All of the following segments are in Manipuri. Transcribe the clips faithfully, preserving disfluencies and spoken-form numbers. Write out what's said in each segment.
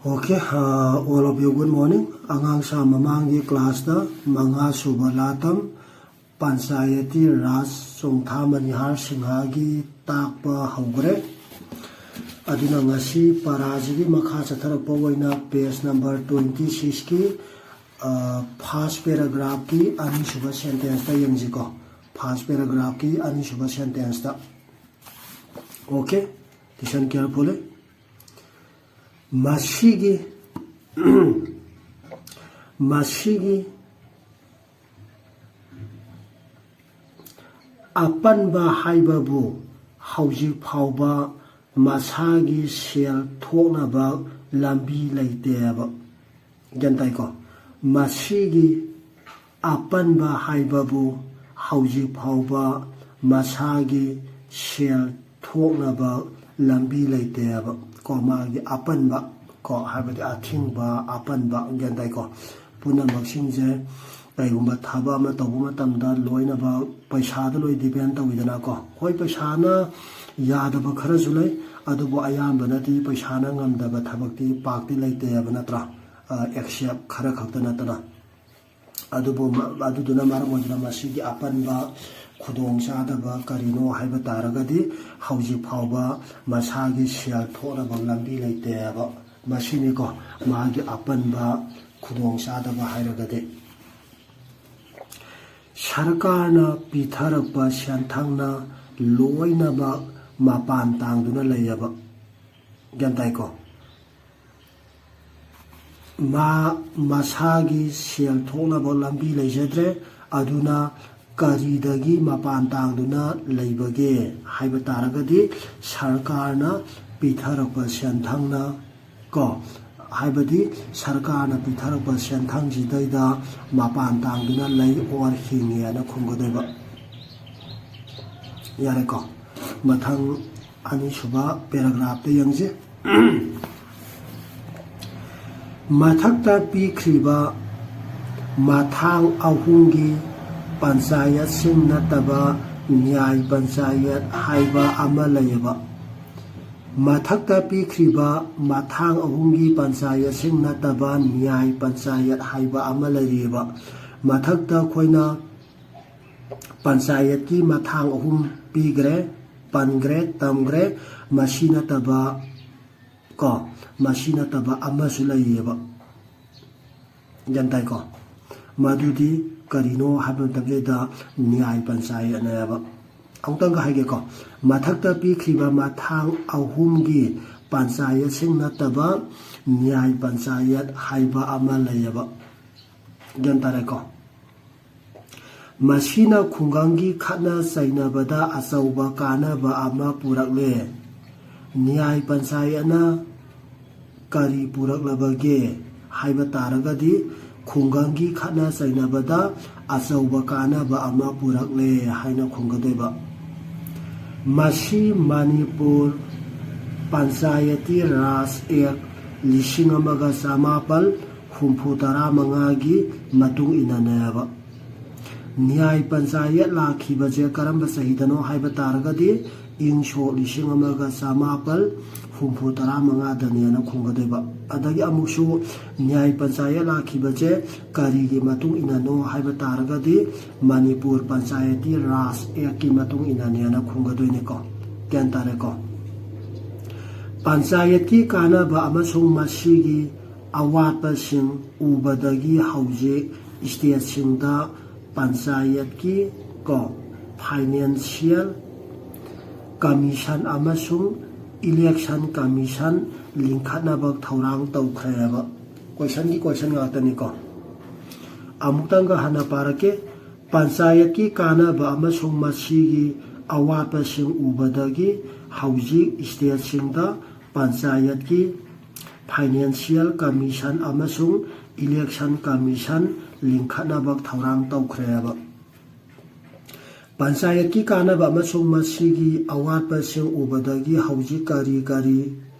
Okay, uh, all of you, good morning. ꯑꯉꯥꯡꯁꯥ ꯃꯃꯥꯡꯒꯤ classꯇ ꯃꯉꯥ ꯁꯨꯕ ꯂꯥꯇꯝ ꯄꯟꯆꯥꯌꯇꯤ ꯔꯥꯖ ꯆꯣꯡꯊꯥ ꯃꯅꯤꯍꯥꯔ ꯁꯤꯡꯍꯒꯤ ꯇꯥꯛꯄ ꯍꯧꯈ꯭ꯔꯦ꯫ ꯑꯗꯨꯅ ꯉꯁꯤ ꯄꯔꯥꯁꯤꯒꯤ ꯃꯈꯥ ꯆꯠꯊꯔꯛꯄ ꯑꯣꯏꯅ page number twenty sixꯀꯤ first paragraphꯀꯤ ꯑꯅꯤꯁꯨꯕ sentenceꯇ ꯌꯦꯡꯁꯤꯀꯣ꯫ First paragraphꯀꯤ ꯑꯅꯤꯁꯨꯕ sentenceꯇ꯫ Okay, listen carefully. ꯃꯁꯤꯒꯤ ꯃꯁꯤꯒꯤ ꯑꯄꯟꯕ ꯍꯥꯏꯕꯕꯨ ꯍꯧꯖꯤꯛ ꯐꯥꯎꯕ ꯃꯁꯥꯒꯤ ꯁꯦꯜ ꯊꯣꯛꯅꯕ ꯂꯝꯕꯤ ꯂꯩꯇꯦꯕ꯫ ꯒ꯭ꯌꯥꯟ ꯇꯥꯏꯀꯣ? ꯃꯁꯤꯒꯤ ꯑꯄꯟꯕ ꯍꯥꯏꯕꯕꯨ ꯍꯧꯖꯤꯛ ꯐꯥꯎꯕ ꯃꯁꯥꯒꯤ ꯁꯦꯜ ꯊꯣꯛꯅꯕ ꯂꯝꯕꯤ ꯂꯩꯇꯦꯕ꯫ ꯀꯣ, ꯃꯥꯒꯤ ꯑꯄꯟꯕ, ꯀꯣ, ꯍꯥꯏꯕꯗꯤ ꯑꯊꯤꯡꯕ, ꯑꯄꯟꯕ, ꯒ꯭ꯌꯥꯟ ꯇꯥꯏꯀꯣ? ꯄꯨꯝꯅꯃꯛꯁꯤꯡꯁꯦ ꯀꯩꯒꯨꯝꯕ ꯊꯕꯛ ꯑꯃ ꯇꯧꯕ ꯃꯇꯝꯗ ꯂꯣꯏꯅꯃꯛ ꯄꯩꯁꯥꯗ ꯂꯣꯏ depend ꯇꯧꯋꯤꯗꯅꯀꯣ꯫ ꯍꯣꯏ, ꯄꯩꯁꯥꯅ ꯌꯥꯗꯕ ꯈꯔꯁꯨ ꯂꯩ, ꯑꯗꯨꯕꯨ ꯑꯌꯥꯝꯕꯅꯗꯤ ꯄꯩꯁꯥꯅ ꯉꯝꯗꯕ ꯊꯕꯛꯇꯤ ꯄꯥꯛꯇꯤ ꯂꯩꯇꯦꯕ, ꯅꯠꯇ꯭ꯔꯥ? ꯑ, except ꯈꯔ ꯈꯛꯇ ꯅꯠꯇꯅ꯫ ꯑꯗꯨꯕꯨ ꯃ-, ꯑꯗꯨꯗꯨꯅ ꯃꯔꯝ ꯑꯣꯏꯗꯨꯅ ꯃꯁꯤꯒꯤ ꯑꯄꯟꯕ ꯈꯨꯗꯣꯡꯆꯥꯗꯕ ꯀꯔꯤꯅꯣ ꯍꯥꯏꯕ ꯇꯥꯔꯒꯗꯤ, ꯍꯧꯖꯤꯛ ꯐꯥꯎꯕ ꯃꯁꯥꯒꯤ ꯁꯦꯜ ꯊꯣꯛꯅꯕ ꯂꯝꯕꯤ ꯂꯩꯇꯦꯕ꯫ ꯃꯁꯤꯅꯤꯀꯣ ꯃꯥꯒꯤ ꯑꯄꯟꯕ ꯈꯨꯗꯣꯡꯆꯥꯗꯕ ꯍꯥꯏꯔꯒꯗꯤ꯫ ꯁꯔꯀꯥꯔꯅ ꯄꯤꯊꯔꯛꯄ ꯁꯦꯟꯊꯪꯅ ꯂꯣꯏꯅꯃꯛ ꯃꯄꯥꯟ ꯇꯥꯡꯗꯨꯅ ꯂꯩꯌꯦꯕ꯫ ꯒ꯭ꯌꯥꯟ ꯇꯥꯏꯀꯣ? ꯃꯥ ꯃꯁꯥꯒꯤ ꯁꯦꯜ ꯊꯣꯛꯅꯕ ꯂꯝꯕꯤ ꯂꯩꯖꯗ꯭ꯔꯦ꯫ ꯑꯗꯨꯅ ꯀꯔꯤꯗꯒꯤ ꯃꯄꯥꯟ ꯇꯥꯡꯗꯨꯅ ꯂꯩꯕꯒꯦ ꯍꯥꯏꯕ ꯇꯥꯔꯒꯗꯤ, ꯁꯔꯀꯥꯔꯅ ꯄꯤꯊꯔꯛꯄ ꯁꯦꯟꯊꯪꯅ, ꯀꯣ, ꯍꯥꯏꯕꯗꯤ ꯁꯔꯀꯥꯔꯅ ꯄꯤꯊꯔꯛꯄ ꯁꯦꯟꯊꯪꯁꯤꯗꯩꯗ ꯃꯄꯥꯟ ꯇꯥꯡꯗꯨꯅ ꯂꯩ or ꯍꯤꯡꯉꯦꯅ ꯈꯨꯝꯒꯗꯣꯏꯕ꯫ ꯌꯥꯔꯦꯀꯣ? ꯃꯊꯪ ꯑꯅꯤꯁꯨꯕ paragraphꯇ ꯌꯦꯡꯁꯤ꯫ ꯃꯊꯛꯇ ꯄꯤꯈ꯭ꯔꯤꯕ ꯃꯊꯥꯡ ꯑꯍꯨꯝꯒꯤ ꯄꯟꯆꯥꯌꯠꯁꯤꯡ ꯅꯠꯇꯕ ꯅ꯭ꯌꯥꯏ ꯄꯟꯆꯥꯌꯠ ꯍꯥꯏꯕ ꯑꯃ ꯂꯩꯌꯦꯕ꯫ ꯃꯊꯛꯇ ꯄꯤꯈ꯭ꯔꯤꯕ ꯃꯊꯥꯡ ꯑꯍꯨꯝꯒꯤ ꯄꯟꯆꯥꯌꯠꯁꯤꯡ ꯅꯠꯇꯕ ꯅ꯭ꯌꯥꯏ ꯄꯟꯆꯥꯌꯠ ꯍꯥꯏꯕ ꯑꯃ ꯂꯩꯔꯤꯑꯕ꯫ ꯃꯊꯛꯇ ꯑꯩꯈꯣꯏꯅ ꯄꯟꯆꯥꯌꯠꯀꯤ ꯃꯊꯥꯡ ꯑꯍꯨꯝ ꯄꯤꯈ꯭ꯔꯦ, ꯄꯟꯈ꯭ꯔꯦ, ꯇꯝꯈ꯭ꯔꯦ꯫ ꯃꯁꯤ ꯅꯠꯇꯕ ꯀꯣ, ꯃꯁꯤ ꯅꯠꯇꯕ ꯑꯃꯁꯨ ꯂꯩꯌꯦꯕ꯫ ꯒ꯭ꯌꯥꯟ ꯇꯥꯏꯀꯣ? ꯃꯗꯨꯗꯤ ꯀꯔꯤꯅꯣ ꯍꯥꯏꯕ ꯃꯇꯝꯁꯤꯗ ꯅ꯭ꯌꯥꯏ ꯄꯟꯆꯥꯌꯠꯅꯦꯕ꯫ ꯑꯃꯨꯛꯇꯪꯒ ꯍꯥꯏꯒꯦꯀꯣ, ꯃꯊꯛꯇ ꯄꯤꯈ꯭ꯔꯤꯕ ꯃꯊꯥꯡ ꯑꯍꯨꯝꯒꯤ ꯄꯟꯆꯥꯌꯠꯁꯤꯡ ꯅꯠꯇꯕ ꯅ꯭ꯌꯥꯏ ꯄꯟꯆꯥꯌꯠ ꯍꯥꯏꯕ ꯑꯃ ꯂꯩꯌꯦꯕ꯫ ꯒ꯭ꯌꯥꯟ ꯇꯥꯔꯦꯀꯣ? ꯃꯁꯤꯅ ꯈꯨꯡꯒꯪꯒꯤ ꯈꯠꯅ ꯆꯩꯅꯕꯗ ꯑꯆꯧꯕ ꯀꯥꯟꯅꯕ ꯑꯃ ꯄꯨꯔꯛꯂꯦ꯫ ꯅ꯭ꯌꯥꯏ ꯄꯟꯆꯥꯌꯠꯅ ꯀꯔꯤ ꯄꯨꯔꯛꯂꯕꯒꯦ ꯍꯥꯏꯕ ꯇꯥꯔꯒꯗꯤ, ꯈꯨꯡꯒꯪꯒꯤ ꯈꯠꯅ ꯆꯩꯅꯕꯗ ꯑꯆꯧꯕ ꯀꯥꯟꯅꯕ ꯑꯃ ꯄꯨꯔꯛꯂꯦ ꯍꯥꯏꯅ ꯈꯨꯝꯒꯗꯣꯏꯕ꯫ ꯃꯁꯤ ꯃꯅꯤꯄꯨꯔ ꯄꯟꯆꯥꯌꯇꯤ ꯔꯥꯖ ꯑꯦꯛ ꯂꯤꯁꯤꯡ ꯑꯃꯒ ꯆꯃꯥꯄꯜ ꯍꯨꯝꯐꯨ ꯇꯔꯥ ꯃꯉꯥꯒꯤ ꯃꯇꯨꯡ ꯏꯟꯅꯅꯦꯕ꯫ ꯅ꯭ꯌꯥꯏ ꯄꯟꯆꯥꯌꯠ ꯂꯥꯛꯈꯤꯕꯁꯦ ꯀꯔꯝꯕ ꯆꯍꯤꯗꯅꯣ ꯍꯥꯏꯕ ꯇꯥꯔꯒꯗꯤ, ꯏꯪ ꯁꯣꯛ ꯂꯤꯁꯤꯡ ꯑꯃꯒ ꯆꯃꯥꯄꯜ ꯍꯨꯝꯐꯨ ꯇꯔꯥ ꯃꯉꯥꯗꯅꯦꯅ ꯈꯨꯝꯒꯗꯣꯏꯕ꯫ ꯑꯗꯒꯤ ꯑꯃꯨꯛꯁꯨ ꯅ꯭ꯌꯥꯏ ꯄꯟꯆꯥꯌꯠ ꯂꯥꯛꯈꯤꯕꯁꯦ ꯀꯔꯤꯒꯤ ꯃꯇꯨꯡ ꯏꯟꯅꯅꯣ ꯍꯥꯏꯕ ꯇꯥꯔꯒꯗꯤ, ꯃꯅꯤꯄꯨꯔ ꯄꯟꯆꯥꯌꯇꯤ ꯔꯥꯖ ꯑꯦꯛꯀꯤ ꯃꯇꯨꯡ ꯏꯟꯅꯅꯦꯅ ꯈꯨꯝꯒꯗꯣꯏꯅꯤꯀꯣ꯫ ꯒ꯭ꯌꯥꯟ ꯇꯥꯔꯦꯀꯣ? ꯄꯟꯆꯥꯌꯠꯀꯤ ꯀꯥꯟꯅꯕ ꯑꯃꯁꯨꯡ ꯃꯁꯤꯒꯤ ꯑꯋꯥꯠꯄꯁꯤꯡ ꯎꯕꯗꯒꯤ ꯍꯧꯖꯤꯛ ꯁ꯭ꯇꯦꯠꯁꯤꯡꯗ ꯄꯟꯆꯥꯌꯠꯀꯤ ꯀꯣ ꯐꯥꯏꯅꯥꯟꯁꯤꯌꯦꯜ ꯀꯃꯤꯁꯟ ꯑꯃꯁꯨꯡ ꯏꯂꯦꯛꯁꯟ ꯀꯃꯤꯁꯟ ꯂꯤꯡꯈꯠꯅꯕ ꯊꯧꯔꯥꯡ ꯇꯧꯈ꯭ꯔꯦꯕ꯫ ꯀꯣꯏꯁꯟꯒꯤ ꯀꯣꯏꯁꯟ ꯉꯥꯛꯇꯅꯤꯀꯣ꯫ ꯑꯃꯨꯛꯇꯪꯒ ꯍꯟꯅ ꯄꯥꯔꯛꯀꯦ꯫ ꯄꯟꯆꯥꯌꯠꯀꯤ ꯀꯥꯟꯅꯕ ꯑꯃꯁꯨꯡ ꯃꯁꯤꯒꯤ ꯑꯋꯥꯠꯄꯁꯤꯡ ꯎꯕꯗꯒꯤ ꯍꯧꯖꯤꯛ ꯁ꯭ꯇꯦꯠꯁꯤꯡꯗ ꯄꯟꯆꯥꯌꯠꯀꯤ ꯐꯥꯏꯅꯥꯟꯁꯤꯌꯦꯜ ꯀꯃꯤꯁꯟ ꯑꯃꯁꯨꯡ ꯏꯂꯦꯛꯁꯟ ꯀꯃꯤꯁꯟ ꯂꯤꯡꯈꯠꯅꯕ ꯊꯧꯔꯥꯡ ꯇꯧꯈ꯭ꯔꯦꯕ꯫ ꯄꯟꯆꯥꯌꯠꯀꯤ ꯀꯥꯟꯅꯕ ꯑꯃꯁꯨꯡ ꯃꯁꯤꯒꯤ ꯑꯋꯥꯠꯄꯁꯤꯡ ꯎꯕꯗꯒꯤ ꯍꯧꯖꯤꯛ ꯀꯔꯤ ꯀꯔꯤ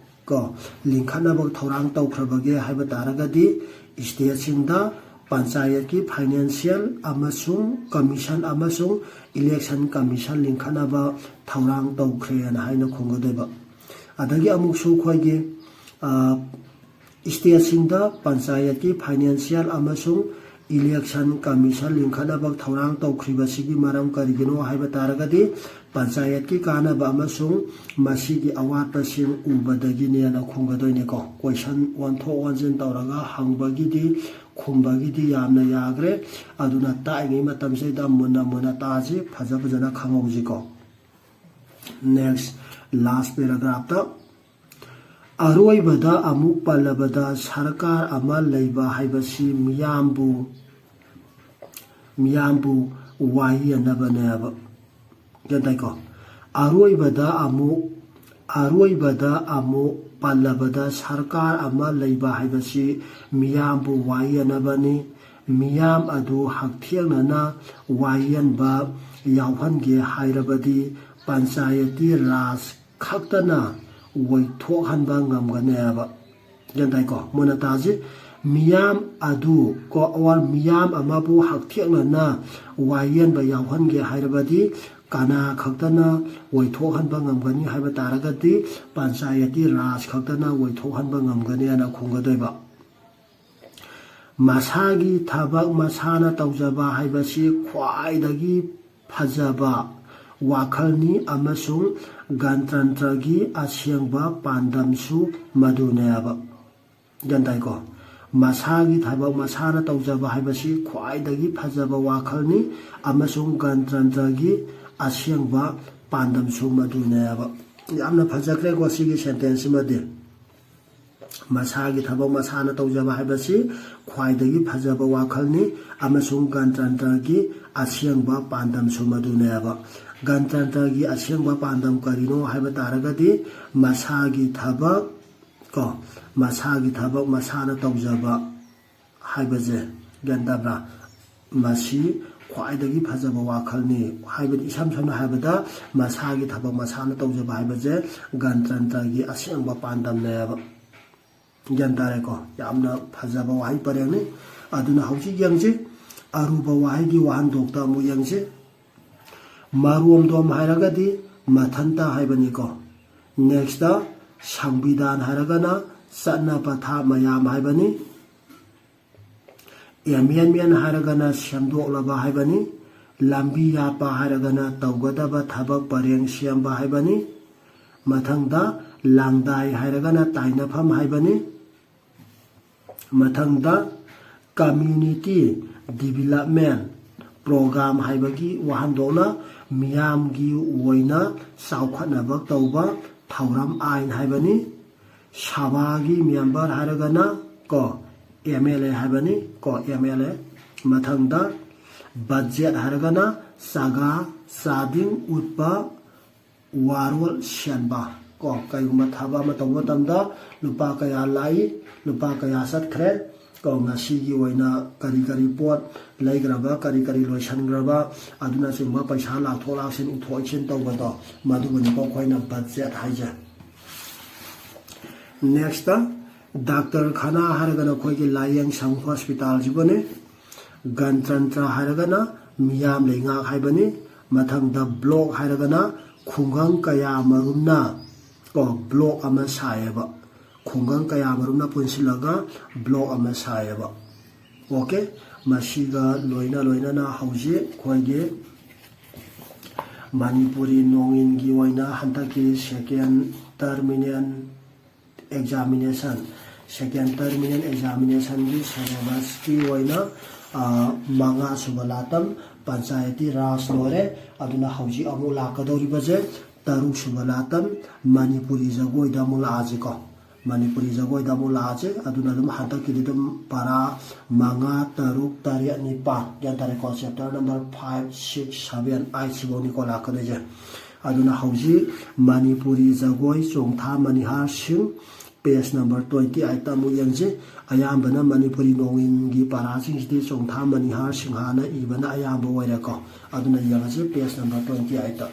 ꯀꯣ ꯂꯤꯡꯈꯠꯅꯕ ꯊꯧꯔꯥꯡ ꯇꯧꯈ꯭ꯔꯕꯒꯦ ꯍꯥꯏꯕ ꯇꯥꯔꯒꯗꯤ, ꯁ꯭ꯇꯦꯠꯁꯤꯡꯗ ꯄꯟꯆꯥꯌꯠꯀꯤ ꯐꯥꯏꯅꯥꯟꯁꯤꯌꯦꯜ ꯑꯃꯁꯨꯡ ꯀꯃꯤꯁꯟ ꯑꯃꯁꯨꯡ ꯏꯂꯦꯛꯁꯟ ꯀꯃꯤꯁꯟ ꯂꯤꯡꯈꯠꯅꯕ ꯊꯧꯔꯥꯡ ꯇꯧꯈ꯭ꯔꯦꯅ ꯍꯥꯏꯅ ꯈꯨꯝꯒꯗꯣꯏꯕ꯫ ꯑꯗꯒꯤ ꯑꯃꯨꯛꯁꯨ ꯑꯩꯈꯣꯏꯒꯤ, ꯑ, ꯁ꯭ꯇꯦꯠꯁꯤꯡꯗ ꯄꯟꯆꯥꯌꯠꯀꯤ ꯐꯥꯏꯅꯥꯟꯁꯤꯌꯦꯜ ꯑꯃꯁꯨꯡ ꯏꯂꯦꯛꯁꯟ ꯀꯃꯤꯁꯟ ꯂꯤꯡꯈꯠꯅꯕ ꯊꯧꯔꯥꯡ ꯇꯧꯈ꯭ꯔꯤꯕꯁꯤꯒꯤ ꯃꯔꯝ ꯀꯔꯤꯒꯤꯅꯣ ꯍꯥꯏꯕ ꯇꯥꯔꯒꯗꯤ, ꯄꯟꯆꯥꯌꯠꯀꯤ ꯀꯥꯟꯅꯕ ꯑꯃꯁꯨꯡ ꯃꯁꯤꯒꯤ ꯑꯋꯥꯠꯄꯁꯤꯡ ꯎꯕꯗꯒꯤꯅꯦꯅ ꯈꯨꯝꯒꯗꯣꯏꯅꯤꯀꯣ꯫ ꯀꯣꯏꯁꯟ ꯑꯣꯟꯊꯣꯛ ꯑꯣꯟꯁꯤꯟ ꯇꯧꯔꯒ ꯍꯪꯕꯒꯤꯗꯤ, ꯈꯨꯝꯕꯒꯤꯗꯤ ꯌꯥꯝꯅ ꯌꯥꯈ꯭ꯔꯦ꯫ ꯑꯗꯨꯅ ꯇꯥꯛꯏꯉꯩ ꯃꯇꯝꯁꯤꯗ ꯃꯨꯟꯅ ꯃꯨꯟꯅ ꯇꯥꯁꯤ, ꯐꯖ ꯐꯖꯅ ꯈꯪꯍꯧꯁꯤꯀꯣ꯫ Next, last paragraphꯇ, ꯑꯔꯣꯏꯕꯗ ꯑꯃꯨꯛ ꯄꯜꯂꯕꯗ, ꯁꯔꯀꯥꯔ ꯑꯃ ꯂꯩꯕ ꯍꯥꯏꯕꯁꯤ ꯃꯤꯌꯥꯝꯕꯨ, ꯃꯤꯌꯥꯝꯕꯨ ꯋꯥꯌꯦꯟꯅꯕꯅꯦꯕ꯫ ꯒ꯭ꯌꯥꯟ ꯇꯥꯏꯀꯣ? ꯑꯔꯣꯏꯕꯗ ꯑꯃꯨꯛ, ꯑꯔꯣꯏꯕꯗ ꯑꯃꯨꯛ ꯄꯜꯂꯕꯗ, ꯁꯔꯀꯥꯔ ꯑꯃ ꯂꯩꯕ ꯍꯥꯏꯕꯁꯤ ꯃꯤꯌꯥꯝꯕꯨ ꯋꯥꯌꯦꯟꯅꯕꯅꯤ꯫ ꯃꯤꯌꯥꯝ ꯑꯗꯨ ꯍꯛꯊꯦꯡꯅꯅ ꯋꯥꯌꯦꯟꯕ ꯌꯥꯎꯍꯟꯒꯦ ꯍꯥꯏꯔꯕꯗꯤ, ꯄꯟꯆꯥꯌꯇꯤ ꯔꯥꯖ ꯈꯛꯇꯅ ꯑꯣꯏꯊꯣꯛꯍꯟꯕ ꯉꯝꯒꯅꯦꯕ꯫ ꯒ꯭ꯌꯥꯟ ꯇꯥꯏꯀꯣ? ꯃꯨꯟꯅ ꯇꯥꯁꯤ꯫ ꯃꯤꯌꯥꯝ ꯑꯗꯨ ꯀꯣ, or ꯃꯤꯌꯥꯝ ꯑꯃꯕꯨ ꯍꯛꯊꯦꯡꯅꯅ ꯋꯥꯌꯦꯟꯕ ꯌꯥꯎꯍꯟꯒꯦ ꯍꯥꯏꯔꯕꯗꯤ, ꯀꯅꯥ ꯈꯛꯇꯅ ꯑꯣꯏꯊꯣꯛꯍꯟꯕ ꯉꯝꯒꯅꯤ ꯍꯥꯏꯕ ꯇꯥꯔꯒꯗꯤ, ꯄꯟꯆꯥꯌꯇꯤ ꯔꯥꯖ ꯈꯛꯇꯅ ꯑꯣꯏꯊꯣꯛꯍꯟꯕ ꯉꯝꯒꯅꯤ ꯍꯥꯏꯅ ꯈꯨꯝꯒꯗꯣꯏꯕ꯫ ꯃꯁꯥꯒꯤ ꯊꯕꯛ ꯃꯁꯥꯅ ꯇꯧꯖꯕ ꯍꯥꯏꯕꯁꯤ ꯈ꯭ꯋꯥꯏꯗꯒꯤ ꯐꯖꯕ ꯋꯥꯈꯜꯅꯤ ꯑꯃꯁꯨꯡ ꯒꯅꯇꯟꯇ꯭ꯔꯒꯤ ꯑꯁꯦꯡꯕ ꯄꯥꯟꯗꯝꯁꯨ ꯃꯗꯨꯅꯦꯕ꯫ ꯒ꯭ꯌꯥꯟ ꯇꯥꯏꯀꯣ? ꯃꯁꯥꯒꯤ ꯊꯕꯛ ꯃꯁꯥꯅ ꯇꯧꯖꯕ ꯍꯥꯏꯕꯁꯤ ꯈ꯭ꯋꯥꯏꯗꯒꯤ ꯐꯖꯕ ꯋꯥꯈꯜꯅꯤ ꯑꯃꯁꯨꯡ ꯒꯅꯇꯟꯇ꯭ꯔꯒꯤ ꯑꯁꯦꯡꯕ ꯄꯥꯟꯗꯝꯁꯨ ꯃꯗꯨꯅꯦꯕ꯫ ꯌꯥꯝꯅ ꯐꯖꯈ꯭ꯔꯦꯀꯣ ꯁꯤꯒꯤ ꯁꯦꯟꯇꯦꯟꯁ ꯁꯤꯃꯗꯤ꯫ ꯃꯁꯥꯒꯤ ꯊꯕꯛ ꯃꯁꯥꯅ ꯇꯧꯖꯕ ꯍꯥꯏꯕꯁꯤ ꯈ꯭ꯋꯥꯏꯗꯒꯤ ꯐꯖꯕ ꯋꯥꯈꯜꯅꯤ ꯑꯃꯁꯨꯡ ꯒꯅꯇꯟꯇ꯭ꯔꯒꯤ ꯑꯁꯦꯡꯕ ꯄꯥꯟꯗꯝꯁꯨ ꯃꯗꯨꯅꯦꯕ꯫ ꯒꯅꯇꯟꯇ꯭ꯔꯒꯤ ꯑꯁꯦꯡꯕ ꯄꯥꯟꯗꯝ ꯀꯔꯤꯅꯣ ꯍꯥꯏꯕ ꯇꯥꯔꯒꯗꯤ, ꯃꯁꯥꯒꯤ ꯊꯕꯛ ꯀꯣ, ꯃꯁꯥꯒꯤ ꯊꯕꯛ ꯃꯁꯥꯅ ꯇꯧꯖꯕ ꯍꯥꯏꯕꯁꯦ, ꯒ꯭ꯌꯥꯟ ꯇꯥꯕ꯭ꯔꯥ? ꯃꯁꯤ ꯈ꯭ꯋꯥꯏꯗꯒꯤ ꯐꯖꯕ ꯋꯥꯈꯜꯅꯤ꯫ ꯍꯥꯏꯕꯗꯤ, ꯏꯁꯝ ꯁꯝꯅ ꯍꯥꯏꯔꯕꯗ, ꯃꯁꯥꯒꯤ ꯊꯕꯛ ꯃꯁꯥꯅ ꯇꯧꯖꯕ ꯍꯥꯏꯕꯁꯦ ꯒꯅꯇꯟꯇ꯭ꯔꯒꯤ ꯑꯁꯦꯡꯕ ꯄꯥꯟꯗꯝꯅꯦꯕ꯫ ꯒ꯭ꯌꯥꯟ ꯇꯥꯔꯦꯀꯣ? ꯌꯥꯝꯅ ꯐꯖꯕ ꯋꯥꯍꯩ ꯄꯔꯦꯡꯅꯤ꯫ ꯑꯗꯨꯅ ꯍꯧꯖꯤꯛ ꯌꯦꯡꯁꯤ, ꯑꯔꯨꯕ ꯋꯥꯍꯩꯒꯤ ꯋꯥꯍꯟꯊꯣꯛꯇ ꯑꯃꯨꯛ ꯌꯦꯡꯁꯤ꯫ ꯃꯔꯣꯝꯗꯣꯝ ꯍꯥꯏꯔꯒꯗꯤ ꯃꯊꯟꯇ ꯍꯥꯏꯕꯅꯤꯀꯣ꯫ Next, ꯁꯪꯕꯤꯙꯥꯟ ꯍꯥꯏꯔꯒꯅ ꯆꯠꯅ ꯄꯊꯥꯞ ꯃꯌꯥꯝ ꯍꯥꯏꯕꯅꯤ꯫ ꯑꯦꯃꯦꯟꯃꯦꯟ ꯍꯥꯏꯔꯒꯅ ꯁꯦꯝꯗꯣꯛꯂꯕ ꯍꯥꯏꯕꯅꯤ꯫ ꯂꯝꯕꯤ ꯌꯥꯠꯄ ꯍꯥꯏꯔꯒꯅ ꯇꯧꯒꯗꯕ ꯊꯕꯛ ꯄꯔꯦꯡ ꯁꯦꯝꯕ ꯍꯥꯏꯕꯅꯤ꯫ ꯃꯊꯪꯗ ꯂꯥꯡꯗꯥꯏ ꯍꯥꯏꯔꯒꯅ ꯇꯥꯏꯅꯐꯝ ꯍꯥꯏꯕꯅꯤ꯫ ꯃꯊꯪꯗ community development program ꯍꯥꯏꯕꯒꯤ ꯋꯥꯍꯟꯊꯣꯛꯅ ꯃꯤꯌꯥꯝꯒꯤ ꯑꯣꯏꯅ ꯆꯥꯎꯈꯠꯅꯕ ꯇꯧꯕ ꯊꯧꯔꯝ ꯑꯥꯏꯟ ꯍꯥꯏꯕꯅꯤ꯫ ꯁꯚꯥꯒꯤ ꯃꯦꯝꯕꯔ ꯍꯥꯏꯔꯒꯅ ꯀꯣ ꯑꯦꯝ ꯑꯦꯜ ꯑꯦ ꯍꯥꯏꯕꯅꯤ ꯀꯣ ꯑꯦꯝ ꯑꯦꯜ ꯑꯦ꯫ ꯃꯊꯪꯗ ꯕꯖꯦꯠ ꯍꯥꯏꯔꯒꯅ ꯆꯥꯒꯥ ꯆꯥꯗꯤꯡ ꯎꯠꯄ ꯋꯥꯔꯣꯜ ꯁꯦꯝꯕ ꯀꯣ꯫ ꯀꯩꯒꯨꯝꯕ ꯊꯕꯛ ꯑꯃ ꯇꯧꯕ ꯃꯇꯝꯗ ꯂꯨꯄꯥ ꯀꯌꯥ ꯂꯥꯛꯏ, ꯂꯨꯄꯥ ꯀꯌꯥ ꯆꯠꯈ꯭ꯔꯦ ꯀꯣ, ꯉꯁꯤꯒꯤ ꯑꯣꯏꯅ ꯀꯔꯤ ꯀꯔꯤ ꯄꯣꯠ ꯂꯩꯈ꯭ꯔꯕ, ꯀꯔꯤ ꯀꯔꯤ ꯂꯣꯏꯁꯤꯟꯈ꯭ꯔꯕ, ꯑꯗꯨꯅꯆꯤꯡꯕ ꯄꯩꯁꯥ ꯂꯥꯛꯊꯣꯛ ꯂꯥꯛꯁꯤꯟ, ꯏꯊꯣꯛ ꯏꯁꯤꯟ ꯇꯧꯕꯗꯣ, ꯃꯗꯨꯕꯨꯅꯤꯀꯣ ꯑꯩꯈꯣꯏꯅ ꯕꯖꯦꯠ ꯍꯥꯏꯁꯦ꯫ Next, ꯗꯥꯛꯇꯔ ꯈꯅꯥ ꯍꯥꯏꯔꯒꯅ ꯑꯩꯈꯣꯏꯒꯤ ꯂꯥꯏꯌꯦꯡ ꯁꯪ ꯍꯣꯁꯄꯤꯇꯥꯜꯁꯤꯕꯨꯅꯤ꯫ ꯒꯅꯇꯟꯇ꯭ꯔ ꯍꯥꯏꯔꯒꯅ ꯃꯤꯌꯥꯝ ꯂꯩꯉꯥꯛ ꯍꯥꯏꯕꯅꯤ꯫ ꯃꯊꯪꯗ ꯕ꯭ꯂꯣꯛ ꯍꯥꯏꯔꯒꯅ ꯈꯨꯡꯒꯪ ꯀꯌꯥ ꯃꯔꯨꯝꯅ ꯀꯣ ꯕ꯭ꯂꯣꯛ ꯑꯃ ꯁꯥꯏꯌꯦꯕ꯫ ꯈꯨꯡꯒꯪ ꯀꯌꯥ ꯃꯔꯨꯝꯅ ꯄꯨꯟꯁꯤꯜꯂꯒ ꯕ꯭ꯂꯣꯛ ꯑꯃ ꯁꯥꯏꯌꯦꯕ꯫ ꯑꯣꯀꯦ, ꯃꯁꯤꯒ ꯂꯣꯏꯅ ꯂꯣꯏꯅꯅ ꯍꯧꯖꯤꯛ ꯑꯩꯈꯣꯏꯒꯤ ꯃꯅꯤꯄꯨꯔꯤ ꯅꯣꯡꯏꯟꯒꯤ ꯑꯣꯏꯅ ꯍꯟꯗꯛꯀꯤ second terminal examination, second terminal examinationꯒꯤ syllabusꯀꯤ ꯑꯣꯏꯅ, ꯑ, ꯃꯉꯥ ꯁꯨꯕ ꯂꯥꯇꯝ ꯄꯟꯆꯥꯌꯇꯤ ꯔꯥꯖ ꯂꯣꯏꯔꯦ꯫ ꯑꯗꯨꯅ ꯍꯧꯖꯤꯛ ꯑꯃꯨꯛ ꯂꯥꯛꯀꯗꯧꯔꯤꯕꯁꯦ ꯇꯔꯨꯛ ꯁꯨꯕ ꯂꯥꯇꯝ ꯃꯅꯤꯄꯨꯔꯤ ꯖꯒꯣꯏꯗ ꯑꯃꯨꯛ ꯂꯥꯛꯑꯁꯤꯀꯣ꯫ ꯃꯅꯤꯄꯨꯔꯤ ꯖꯒꯣꯏꯗ ꯑꯃꯨꯛ ꯂꯥꯛꯑꯁꯦ꯫ ꯑꯗꯨꯅ ꯑꯗꯨꯝ ꯍꯟꯗꯛꯀꯤꯗꯤ ꯑꯗꯨꯝ ꯄꯔꯥ ꯃꯉꯥ, ꯇꯔꯨꯛ, ꯇꯔꯦꯠ, ꯅꯤꯄꯥꯟ, ꯒ꯭ꯌꯥꯟ ꯇꯥꯔꯦꯀꯣ? Chapter number five, six, seven, eight ꯁꯤꯐꯧꯅꯤꯀꯣ ꯂꯥꯛꯀꯗꯣꯏꯁꯦ꯫ ꯑꯗꯨꯅ ꯍꯧꯖꯤꯛ ꯃꯅꯤꯄꯨꯔꯤ ꯖꯒꯣꯏ ꯆꯣꯡꯊꯥ ꯃꯅꯤꯍꯥꯔ ꯁꯤꯡ, page number twenty eightꯇ ꯑꯃꯨꯛ ꯌꯦꯡꯁꯤ꯫ ꯑꯌꯥꯝꯕꯅ ꯃꯅꯤꯄꯨꯔꯤ ꯅꯣꯡꯏꯟꯒꯤ ꯄꯔꯥꯁꯤꯡꯁꯤꯗꯤ ꯆꯣꯡꯊꯥ ꯃꯅꯤꯍꯥꯔ ꯁꯤꯡꯍꯥꯅ ꯏꯕꯅ ꯑꯌꯥꯝꯕ ꯑꯣꯏꯔꯦꯀꯣ꯫ ꯑꯗꯨꯅ ꯌꯦꯡꯉꯁꯤ page number twenty eightꯇ꯫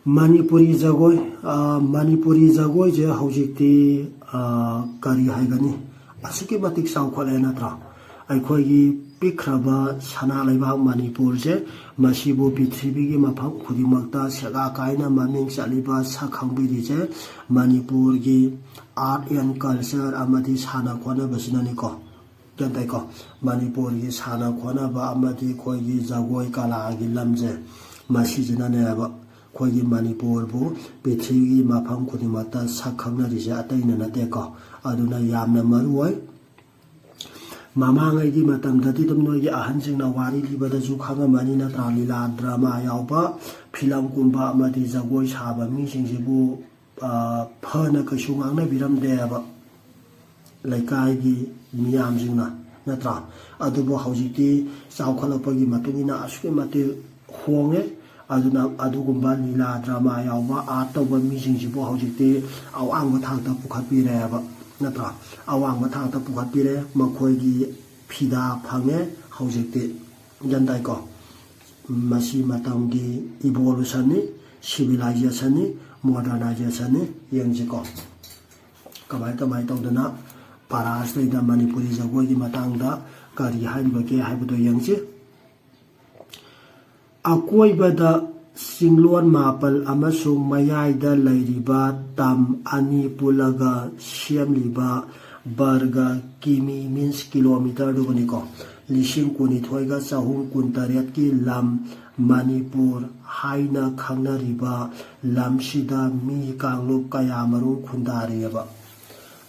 ꯃꯅꯤꯄꯨꯔꯤ ꯖꯒꯣꯏ, ꯑ, ꯃꯅꯤꯄꯨꯔꯤ ꯖꯒꯣꯏꯁꯦ ꯍꯧꯖꯤꯛꯇꯤ, ꯑ, ꯀꯔꯤ ꯍꯥꯏꯒꯅꯤ? ꯑꯁꯨꯛꯀꯤ ꯃꯇꯤꯛ ꯆꯥꯎꯈꯠꯂꯦ ꯅꯠꯇ꯭ꯔꯥ? ꯑꯩꯈꯣꯏꯒꯤ ꯄꯤꯛꯈ꯭ꯔꯕ ꯁꯅꯥ ꯂꯩꯕꯥꯛ ꯃꯅꯤꯄꯨꯔꯁꯦ, ꯃꯁꯤꯕꯨ ꯄ꯭ꯔꯤꯊꯤꯕꯤꯒꯤ ꯃꯐꯝ ꯈꯨꯗꯤꯡꯃꯛꯇ ꯁꯦꯒꯥ ꯀꯥꯏꯅ ꯃꯃꯤꯡ ꯆꯠꯂꯤꯕ ꯁꯛ ꯈꯪꯕꯤꯔꯤꯁꯦ ꯃꯅꯤꯄꯨꯔꯒꯤ art and culture ꯑꯃꯗꯤ ꯁꯥꯟꯅ ꯈꯣꯠꯅꯕꯁꯤꯅꯅꯤꯀꯣ꯫ ꯒ꯭ꯌꯥꯟ ꯇꯥꯏꯀꯣ? ꯃꯅꯤꯄꯨꯔꯒꯤ ꯁꯥꯟꯅ ꯈꯣꯠꯅꯕ ꯑꯃꯗꯤ ꯑꯩꯈꯣꯏꯒꯤ ꯖꯒꯣꯏ ꯀꯂꯥꯒꯤ ꯂꯝꯁꯦ, ꯃꯁꯤꯁꯤꯅꯅꯦꯕ ꯑꯩꯈꯣꯏꯒꯤ ꯃꯅꯤꯄꯨꯔꯕꯨ ꯄ꯭ꯔꯤꯊꯤꯕꯤꯒꯤ ꯃꯐꯝ ꯈꯨꯗꯤꯡꯃꯛꯇ ꯁꯛ ꯈꯪꯅꯔꯤꯁꯦ, ꯑꯇꯩꯅ ꯅꯠꯇꯦꯀꯣ꯫ ꯑꯗꯨꯅ ꯌꯥꯝꯅ ꯃꯔꯨ ꯑꯣꯏ꯫ ꯃꯃꯥꯡꯉꯩꯒꯤ ꯃꯇꯝꯗꯗꯤ ꯑꯗꯨꯝ ꯅꯣꯏꯒꯤ ꯑꯍꯟꯁꯤꯡꯅ ꯋꯥꯔꯤ ꯂꯤꯕꯗꯁꯨ ꯈꯪꯉꯝꯃꯅꯤ ꯅꯠꯇ꯭ꯔꯥ? ꯂꯤꯂꯥ ꯗ꯭ꯔꯃꯥ ꯌꯥꯎꯕ ꯐꯤꯂꯝꯒꯨꯝꯕ ꯑꯃꯗꯤ ꯖꯒꯣꯏ ꯁꯥꯕ ꯃꯤꯁꯤꯡꯁꯤꯕꯨ, ꯑ, ꯐꯅ ꯀꯩꯁꯨ ꯉꯥꯡꯅꯕꯤꯔꯝꯗꯦꯕ ꯂꯩꯀꯥꯏꯒꯤ ꯃꯤꯌꯥꯝꯁꯤꯡꯅ, ꯅꯠꯇ꯭ꯔꯥ? ꯑꯗꯨꯕꯨ ꯍꯧꯖꯤꯛꯇꯤ ꯆꯥꯎꯈꯠꯂꯛꯄꯒꯤ ꯃꯇꯨꯡ ꯏꯟꯅ ꯑꯁꯨꯛꯀꯤ ꯃꯇꯤꯛ ꯍꯣꯡꯉꯦ꯫ ꯑꯗꯨꯅ ꯑꯗꯨꯒꯨꯝꯕ ꯂꯤꯂꯥ ꯗ꯭ꯔꯃꯥ ꯌꯥꯎꯕ ꯑꯥꯔꯠ ꯇꯧꯕ ꯃꯤꯁꯤꯡꯁꯤꯕꯨ ꯍꯧꯖꯤꯛꯇꯤ ꯑꯋꯥꯡꯕ ꯊꯥꯛꯇ ꯄꯨꯈꯠꯄꯤꯔꯦꯕ, ꯅꯠꯇ꯭ꯔꯥ? ꯑꯋꯥꯡꯕ ꯊꯥꯛꯇ ꯄꯨꯈꯠꯄꯤꯔꯦ, ꯃꯈꯣꯏꯒꯤ ꯐꯤꯗꯥ ꯐꯪꯉꯦ ꯍꯧꯖꯤꯛꯇꯤ꯫ ꯒ꯭ꯌꯥꯟ ꯇꯥꯏꯀꯣ? ꯃꯁꯤ ꯃꯇꯝꯒꯤ ꯏꯚꯣꯂꯨꯁꯟꯅꯤ, ꯁꯤꯚꯤꯂꯥꯏꯖꯦꯁꯟꯅꯤ, ꯃꯣꯗꯔꯅꯥꯏꯖꯦꯁꯟꯅꯤ꯫ ꯌꯦꯡꯁꯤꯀꯣ, ꯀꯃꯥꯏ ꯀꯃꯥꯏ ꯇꯧꯗꯅ ꯄꯥꯔꯥꯁꯤꯗꯩꯗ ꯃꯅꯤꯄꯨꯔꯤ ꯖꯒꯣꯏꯒꯤ ꯃꯇꯥꯡꯗ ꯀꯔꯤ ꯍꯥꯏꯔꯤꯕꯒꯦ ꯍꯥꯏꯕꯗꯣ ꯌꯦꯡꯁꯤ꯫ ꯑꯀꯣꯏꯕꯗ ꯆꯤꯡꯂꯣꯟ ꯃꯥꯄꯜ ꯑꯃꯁꯨꯡ ꯃꯌꯥꯏꯗ ꯂꯩꯔꯤꯕ ꯇꯝ ꯑꯅꯤ ꯄꯨꯜꯂꯒ ꯁꯦꯝꯂꯤꯕ ꯕꯔꯒ ꯀꯤꯃꯤ, means kilometer ꯗꯨꯕꯨꯅꯤꯀꯣ, ꯂꯤꯁꯤꯡ ꯀꯨꯟꯅꯤꯊꯣꯏꯒ ꯆꯍꯨꯝ ꯀꯨꯟꯇꯔꯦꯠꯀꯤ ꯂꯝ ꯃꯅꯤꯄꯨꯔ ꯍꯥꯏꯅ ꯈꯪꯅꯔꯤꯕ ꯂꯝꯁꯤꯗ ꯃꯤ ꯀꯥꯡꯂꯨꯞ ꯀꯌꯥꯃꯔꯨꯝ ꯈꯨꯟꯗꯥꯔꯤꯑꯕ?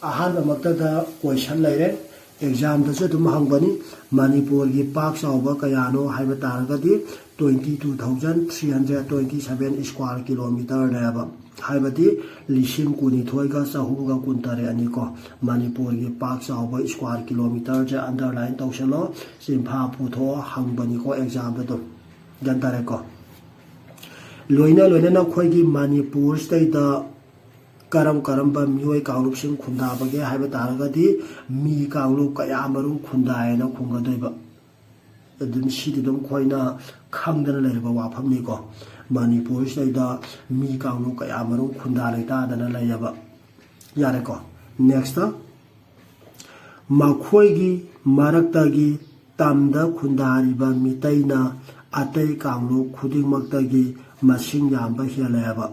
ꯑꯍꯥꯟꯕꯃꯛꯇꯗ ꯀꯣꯏꯁꯟ ꯂꯩꯔꯦ, ꯑꯦꯛꯖꯥꯝꯗꯁꯨ ꯑꯗꯨꯝ ꯍꯪꯕꯅꯤ꯫ ꯃꯅꯤꯄꯨꯔꯒꯤ ꯄꯥꯛ ꯆꯥꯎꯕ ꯀꯌꯥꯅꯣ ꯍꯥꯏꯕ ꯇꯥꯔꯒꯗꯤ, twenty two thousand three hundred twenty seven square kilometer ꯅꯦꯕ, ꯍꯥꯏꯕꯗꯤ ꯂꯤꯁꯤꯡ ꯀꯨꯟꯅꯤꯊꯣꯏꯒ ꯆꯍꯨꯝꯒ ꯀꯨꯟꯇꯔꯦꯠꯅꯤꯀꯣ꯫ ꯃꯅꯤꯄꯨꯔꯒꯤ ꯄꯥꯛ ꯆꯥꯎꯕ square kilometer ꯁꯦ underline ꯇꯧꯁꯜꯂꯣ, ꯆꯤꯟꯐꯥ ꯄꯨꯊꯣꯛꯑꯣ, ꯍꯪꯕꯅꯤꯀꯣ ꯑꯦꯛꯖꯥꯝꯗ ꯑꯗꯨꯝ꯫ ꯒ꯭ꯌꯥꯟ ꯇꯥꯔꯦꯀꯣ? ꯂꯣꯏꯅ ꯂꯣꯏꯅꯅ ꯑꯩꯈꯣꯏꯒꯤ ꯃꯅꯤꯄꯨꯔꯁꯤꯗꯩꯗ ꯀꯔꯝ ꯀꯔꯝꯕ ꯃꯤꯑꯣꯏ ꯀꯥꯡꯂꯨꯞꯁꯤꯡ ꯈꯨꯟꯗꯥꯕꯒꯦ ꯍꯥꯏꯕ ꯇꯥꯔꯒꯗꯤ, ꯃꯤ ꯀꯥꯡꯂꯨꯞ ꯀꯌꯥ ꯃꯔꯨꯝ ꯈꯨꯟꯗꯥꯏꯌꯦꯅ ꯈꯨꯝꯒꯗꯣꯏꯕ꯫ ꯑꯗꯨꯝ ꯁꯤꯗꯤ ꯑꯗꯨꯝ ꯑꯩꯈꯣꯏꯅ ꯈꯪꯗꯅ ꯂꯩꯔꯕ ꯋꯥꯐꯝꯅꯤꯀꯣ꯫ ꯃꯅꯤꯄꯨꯔꯁꯤꯗꯩꯗ ꯃꯤ ꯀꯥꯡꯂꯨꯞ ꯀꯌꯥ ꯃꯔꯨꯝ ꯈꯨꯟꯗꯥ ꯂꯩꯇꯥꯗꯅ ꯂꯩꯌꯦꯕ꯫ ꯌꯥꯔꯦꯀꯣ꯫ Next, ꯃꯈꯣꯏꯒꯤ ꯃꯔꯛꯇꯒꯤ ꯇꯝꯗ ꯈꯨꯟꯗꯥꯔꯤꯕ ꯃꯤꯇꯩꯅ ꯑꯇꯩ ꯀꯥꯡꯂꯨꯞ ꯈꯨꯗꯤꯡꯃꯛꯇꯒꯤ ꯃꯁꯤꯡ ꯌꯥꯝꯕ ꯍꯦꯜꯂꯦ ꯍꯥꯏꯕ꯫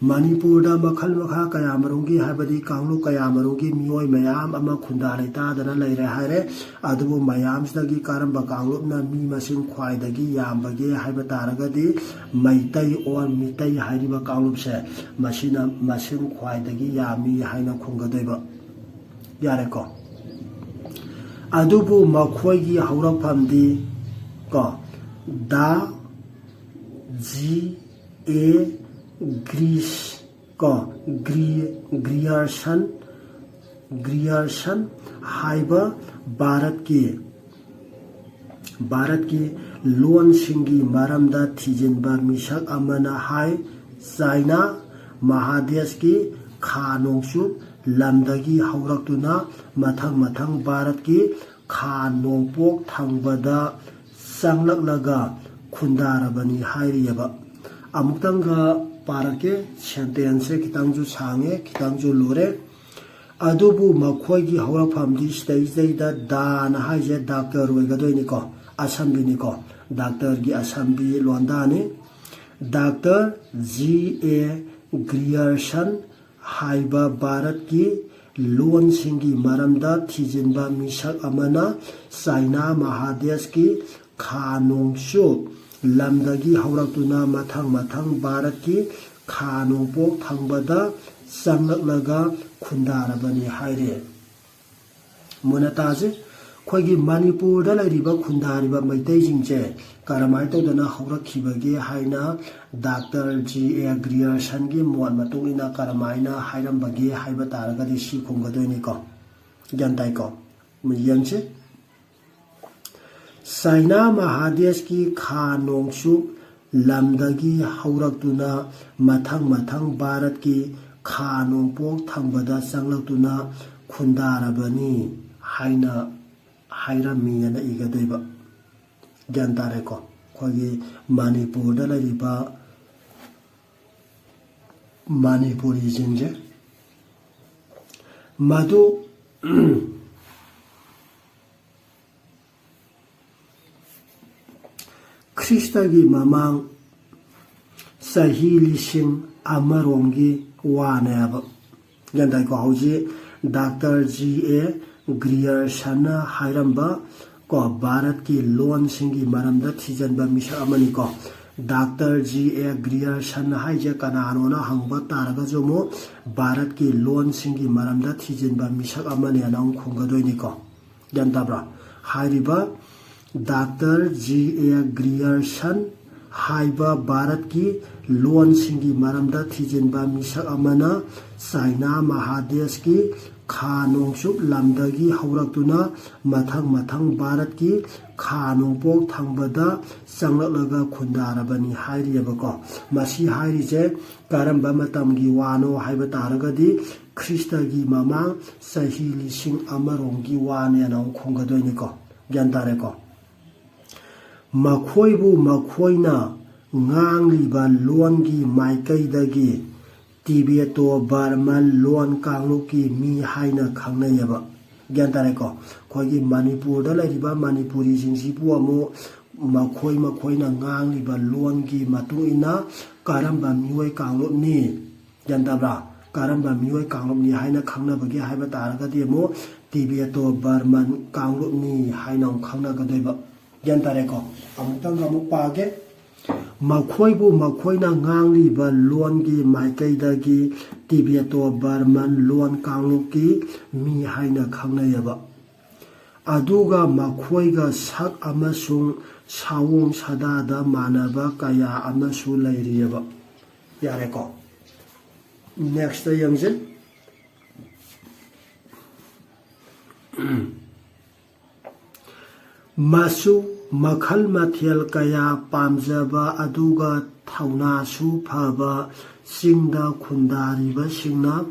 ꯃꯅꯤꯄꯨꯔꯗ ꯃꯈꯜ ꯃꯈꯥ ꯀꯌꯥꯃꯔꯨꯝꯒꯤ, ꯍꯥꯏꯕꯗꯤ ꯀꯥꯡꯂꯨꯞ ꯀꯌꯥꯃꯔꯨꯝꯒꯤ ꯃꯤꯑꯣꯏ ꯃꯌꯥꯝ ꯑꯃ ꯈꯨꯟꯗꯥ ꯂꯩꯇꯥꯗꯅ ꯂꯩꯔꯦ ꯍꯥꯏꯔꯦ꯫ ꯑꯗꯨꯕꯨ ꯃꯌꯥꯝꯁꯤꯗꯒꯤ ꯀꯔꯝꯕ ꯀꯥꯡꯂꯨꯞꯅ ꯃꯤ ꯃꯁꯤꯡ ꯈ꯭ꯋꯥꯏꯗꯒꯤ ꯌꯥꯝꯕꯒꯦ ꯍꯥꯏꯕ ꯇꯥꯔꯒꯗꯤ, ꯃꯩꯇꯩ ꯑꯣꯔ ꯃꯤꯇꯩ ꯍꯥꯏꯔꯤꯕ ꯀꯥꯡꯂꯨꯞꯁꯦ, ꯃꯁꯤꯅ ꯃꯁꯤꯡ ꯈ꯭ꯋꯥꯏꯗꯒꯤ ꯌꯥꯝꯃꯤ ꯍꯥꯏꯅ ꯈꯨꯝꯒꯗꯣꯏꯕ꯫ ꯌꯥꯔꯦꯀꯣ? ꯑꯗꯨꯕꯨ ꯃꯈꯣꯏꯒꯤ ꯍꯧꯔꯛꯐꯝꯗꯤ ꯀꯣ, ꯗꯥ ꯖꯤ ꯑꯦ ꯒ꯭ꯔꯤꯁ ꯀꯣ, ꯒ꯭ꯔꯤ-, ꯒ꯭ꯔꯤꯌꯔꯁꯟ, ꯒ꯭ꯔꯤꯌꯔꯁꯟ ꯍꯥꯏꯕ ꯚꯥꯔꯠꯀꯤ, ꯚꯥꯔꯠꯀꯤ ꯂꯣꯟꯁꯤꯡꯒꯤ ꯃꯔꯝꯗ ꯊꯤꯖꯤꯟꯕ ꯃꯤꯁꯛ ꯑꯃꯅ ꯍꯥꯏ, ꯆꯥꯏꯅꯥ ꯃꯍꯥꯗꯦꯁꯀꯤ ꯈꯥ ꯅꯣꯡꯆꯨꯞ ꯂꯝꯗꯒꯤ ꯍꯧꯔꯛꯇꯨꯅ ꯃꯊꯪ ꯃꯊꯪ ꯚꯥꯔꯠꯀꯤ ꯈꯥ ꯅꯣꯡꯄꯣꯛ ꯊꯪꯕꯗ ꯆꯪꯂꯛꯂꯒ ꯈꯨꯟꯗꯥꯔꯕꯅꯤ ꯍꯥꯏꯔꯤꯑꯕ꯫ ꯑꯃꯨꯛꯇꯪꯒ ꯄꯥꯔꯛꯀꯦ, ꯁꯦꯟꯇꯦꯟꯁꯁꯦ ꯈꯤꯇꯪꯁꯨ ꯁꯥꯡꯉꯦ, ꯈꯤꯇꯪꯁꯨ ꯂꯨꯔꯦ꯫ ꯑꯗꯨꯕꯨ ꯃꯈꯣꯏꯒꯤ ꯍꯧꯔꯛꯐꯝꯗꯤ ꯁꯤꯗꯩꯁꯤꯗꯩꯗ ꯗꯥꯅ ꯍꯥꯏꯁꯦ ꯗꯥꯛꯇꯔ ꯑꯣꯏꯒꯗꯣꯏꯅꯤꯀꯣ, ꯑꯁꯝꯕꯤꯅꯤꯀꯣ, ꯗꯥꯛꯇꯔꯒꯤ ꯑꯁꯝꯕꯤ ꯂꯣꯟꯗꯥꯅꯤ꯫ ꯗꯥꯛꯇꯔ ꯖꯤ ꯑꯦ ꯒ꯭ꯔꯤꯌꯔꯁꯟ ꯍꯥꯏꯕ ꯚꯥꯔꯠꯀꯤ ꯂꯣꯟꯁꯤꯡꯒꯤ ꯃꯔꯝꯗ ꯊꯤꯖꯤꯟꯕ ꯃꯤꯁꯛ ꯑꯃꯅ ꯆꯥꯏꯅꯥ ꯃꯍꯥꯗꯦꯁꯀꯤ ꯈꯥ ꯅꯣꯡꯆꯨꯞ ꯂꯝꯗꯒꯤ ꯍꯧꯔꯛꯇꯨꯅ ꯃꯊꯪ ꯃꯊꯪ ꯚꯥꯔꯠꯀꯤ ꯈꯥ ꯅꯣꯡꯄꯣꯛ ꯊꯪꯕꯗ ꯆꯪꯂꯛꯂꯒ ꯈꯨꯟꯗꯥꯔꯕꯅꯤ ꯍꯥꯏꯔꯦ꯫ ꯃꯨꯟꯅ ꯇꯥꯁꯦ, ꯑꯩꯈꯣꯏꯒꯤ ꯃꯅꯤꯄꯨꯔꯗ ꯂꯩꯔꯤꯕ ꯈꯨꯟꯗꯥꯔꯤꯕ ꯃꯩꯇꯩꯁꯤꯡꯁꯦ ꯀꯔꯝꯍꯥꯏꯅ ꯇꯧꯗꯅ ꯍꯧꯔꯛꯈꯤꯕꯒꯦ ꯍꯥꯏꯅ ꯗꯥꯛꯇꯔ ꯖꯤ ꯑꯦ ꯒ꯭ꯔꯤꯌꯔꯁꯟꯒꯤ ꯃꯣꯠ ꯃꯇꯨꯡ ꯏꯟꯅ ꯀꯔꯝꯍꯥꯏꯅ ꯍꯥꯏꯔꯝꯕꯒꯦ ꯍꯥꯏꯕ ꯇꯥꯔꯒꯗꯤ ꯁꯤ ꯈꯨꯝꯒꯗꯣꯏꯅꯤꯀꯣ꯫ ꯒ꯭ꯌꯥꯟ ꯇꯥꯏꯀꯣ? ꯌꯦꯡꯁꯦ꯫ ꯆꯥꯏꯅꯥ ꯃꯍꯥꯗꯦꯁꯀꯤ ꯈꯥ ꯅꯣꯡꯆꯨꯞ ꯂꯝꯗꯒꯤ ꯍꯧꯔꯛꯇꯨꯅ ꯃꯊꯪ ꯃꯊꯪ ꯚꯥꯔꯠꯀꯤ ꯈꯥ ꯅꯣꯡꯄꯣꯛ ꯊꯪꯕꯗ ꯆꯪꯂꯛꯇꯨꯅ ꯈꯨꯟꯗꯥꯔꯕꯅꯤ ꯍꯥꯏꯅ ꯍꯥꯏꯔꯝꯃꯤꯅ ꯏꯒꯗꯣꯏꯕ꯫ ꯒ꯭ꯌꯥꯟ ꯇꯥꯔꯦꯀꯣ? ꯑꯩꯈꯣꯏꯒꯤ ꯃꯅꯤꯄꯨꯔꯗ ꯂꯩꯔꯤꯕ ꯃꯅꯤꯄꯨꯔꯤꯁꯤꯡꯁꯦ, ꯃꯗꯨ ꯈ꯭ꯔꯤꯁꯇꯒꯤ ꯃꯃꯥꯡ ꯆꯍꯤ ꯂꯤꯁꯤꯡ ꯑꯃꯔꯣꯝꯒꯤ ꯋꯥꯅꯦꯕ꯫ ꯒ꯭ꯌꯥꯟ ꯇꯥꯏꯀꯣ? ꯍꯧꯖꯤꯛ ꯗꯥꯛꯇꯔ ꯖꯤ ꯑꯦ ꯒ꯭ꯔꯤꯌꯔꯁꯟꯅ ꯍꯥꯏꯔꯝꯕ ꯀꯣ, ꯚꯥꯔꯠꯀꯤ ꯂꯣꯟꯁꯤꯡꯒꯤ ꯃꯔꯝꯗ ꯊꯤꯖꯤꯟꯕ ꯃꯤꯁꯛ ꯑꯃꯅꯤꯀꯣ꯫ ꯗꯥꯛꯇꯔ ꯖꯤ ꯑꯦ ꯒ꯭ꯔꯤꯌꯔꯁꯟ ꯍꯥꯏꯁꯦ ꯀꯅꯥꯅꯣꯅ ꯍꯪꯕ ꯇꯥꯔꯒꯁꯨ ꯑꯃꯨꯛ ꯚꯥꯔꯠꯀꯤ ꯂꯣꯟꯁꯤꯡꯒꯤ ꯃꯔꯝꯗ ꯊꯤꯖꯤꯟꯕ ꯃꯤꯁꯛ ꯑꯃꯅꯦꯅ ꯑꯃꯨꯛ ꯈꯨꯝꯒꯗꯣꯏꯅꯤꯀꯣ꯫ ꯒ꯭ꯌꯥꯟ ꯇꯥꯕ꯭ꯔꯥ? ꯍꯥꯏꯔꯤꯕ ꯗꯥꯛꯇꯔ ꯖꯤ ꯑꯦ ꯒ꯭ꯔꯤꯌꯔꯁꯟ ꯍꯥꯏꯕ ꯚꯥꯔꯠꯀꯤ ꯂꯣꯟꯁꯤꯡꯒꯤ ꯃꯔꯝꯗ ꯊꯤꯖꯤꯟꯕ ꯃꯤꯁꯛ ꯑꯃꯅ ꯆꯥꯏꯅꯥ ꯃꯍꯥꯗꯦꯁꯀꯤ ꯈꯥ ꯅꯣꯡꯆꯨꯞ ꯂꯝꯗꯒꯤ ꯍꯧꯔꯛꯇꯨꯅ ꯃꯊꯪ ꯃꯊꯪ ꯚꯥꯔꯠꯀꯤ ꯈꯥ ꯅꯣꯡꯄꯣꯛ ꯊꯪꯕꯗ ꯆꯪꯂꯛꯂꯒ ꯈꯨꯟꯗꯥꯔꯕꯅꯤ ꯍꯥꯏꯔꯤꯑꯕꯀꯣ꯫ ꯃꯁꯤ ꯍꯥꯏꯔꯤꯁꯦ ꯀꯔꯝꯕ ꯃꯇꯝꯒꯤ ꯋꯥꯅꯣ ꯍꯥꯏꯕ ꯇꯥꯔꯒꯗꯤ, ꯈ꯭ꯔꯤꯁꯇꯒꯤ ꯃꯃꯥꯡ ꯆꯍꯤ ꯂꯤꯁꯤꯡ ꯑꯃꯔꯣꯝꯒꯤ ꯋꯥꯅꯦꯅ ꯑꯃꯨꯛ ꯈꯨꯝꯒꯗꯣꯏꯅꯤꯀꯣ꯫ ꯒ꯭ꯌꯥꯟ ꯇꯥꯔꯦꯀꯣ? ꯃꯈꯣꯏꯕꯨ ꯃꯈꯣꯏꯅ ꯉꯥꯡꯂꯤꯕ ꯂꯣꯟꯒꯤ ꯃꯥꯏꯀꯩꯗꯒꯤ ꯇꯤꯕꯦꯇꯣ ꯕꯔꯃꯟ ꯂꯣꯟ ꯀꯥꯡꯂꯨꯞꯀꯤ ꯃꯤ ꯍꯥꯏꯅ ꯈꯪꯅꯩꯌꯦꯕ꯫ ꯒ꯭ꯌꯥꯟ ꯇꯥꯔꯦꯀꯣ? ꯑꯩꯈꯣꯏꯒꯤ ꯃꯅꯤꯄꯨꯔꯗ ꯂꯩꯔꯤꯕ ꯃꯅꯤꯄꯨꯔꯤꯁꯤꯡꯁꯤꯕꯨ ꯑꯃꯨꯛ ꯃꯈꯣꯏ ꯃꯈꯣꯏꯅ ꯉꯥꯡꯂꯤꯕ ꯂꯣꯟꯒꯤ ꯃꯇꯨꯡ ꯏꯟꯅ ꯀꯔꯝꯕ ꯃꯤꯑꯣꯏ ꯀꯥꯡꯂꯨꯞꯅꯤ? ꯒ꯭ꯌꯥꯟ ꯇꯥꯕ꯭ꯔꯥ? ꯀꯔꯝꯕ ꯃꯤꯑꯣꯏ ꯀꯥꯡꯂꯨꯞꯅꯤ ꯍꯥꯏꯅ ꯈꯪꯅꯕꯒꯦ ꯍꯥꯏꯕ ꯇꯥꯔꯒꯗꯤ ꯑꯃꯨꯛ ꯇꯤꯕꯦꯇꯣ ꯕꯔꯃꯟ ꯀꯥꯡꯂꯨꯞꯅꯤ ꯍꯥꯏꯅ ꯑꯃꯨꯛ ꯈꯪꯅꯒꯗꯣꯏꯕ꯫ ꯒ꯭ꯌꯥꯟ ꯇꯥꯔꯦꯀꯣ? ꯑꯃꯨꯛꯇꯪ ꯑꯃꯨꯛ ꯄꯥꯒꯦ꯫ ꯃꯈꯣꯏꯕꯨ ꯃꯈꯣꯏꯅ ꯉꯥꯡꯂꯤꯕ ꯂꯣꯟꯒꯤ ꯃꯥꯏꯀꯩꯗꯒꯤ ꯇꯤꯕꯦꯇꯣ ꯕꯔꯃꯟ ꯂꯣꯟ ꯀꯥꯡꯂꯨꯞꯀꯤ ꯃꯤ ꯍꯥꯏꯅ ꯈꯪꯅꯩꯌꯦꯕ꯫ ꯑꯗꯨꯒ ꯃꯈꯣꯏꯒ ꯁꯛ ꯑꯃꯁꯨꯡ ꯁꯥꯑꯣꯡ ꯁꯥꯗꯥꯗ ꯃꯥꯟꯅꯕ ꯀꯌꯥ ꯑꯃꯁꯨ ꯂꯩꯔꯤꯑꯕ꯫ ꯌꯥꯔꯦꯀꯣ? ꯅꯦꯛꯁꯇ ꯌꯦꯡꯁꯦ꯫ ꯃꯆꯨ ꯃꯈꯜ ꯃꯊꯦꯜ ꯀꯌꯥ ꯄꯥꯝꯖꯕ ꯑꯗꯨꯒ ꯊꯧꯅꯥꯁꯨ ꯐꯕ ꯆꯤꯡꯗ ꯈꯨꯟꯗꯥꯔꯤꯕꯁꯤꯡꯅ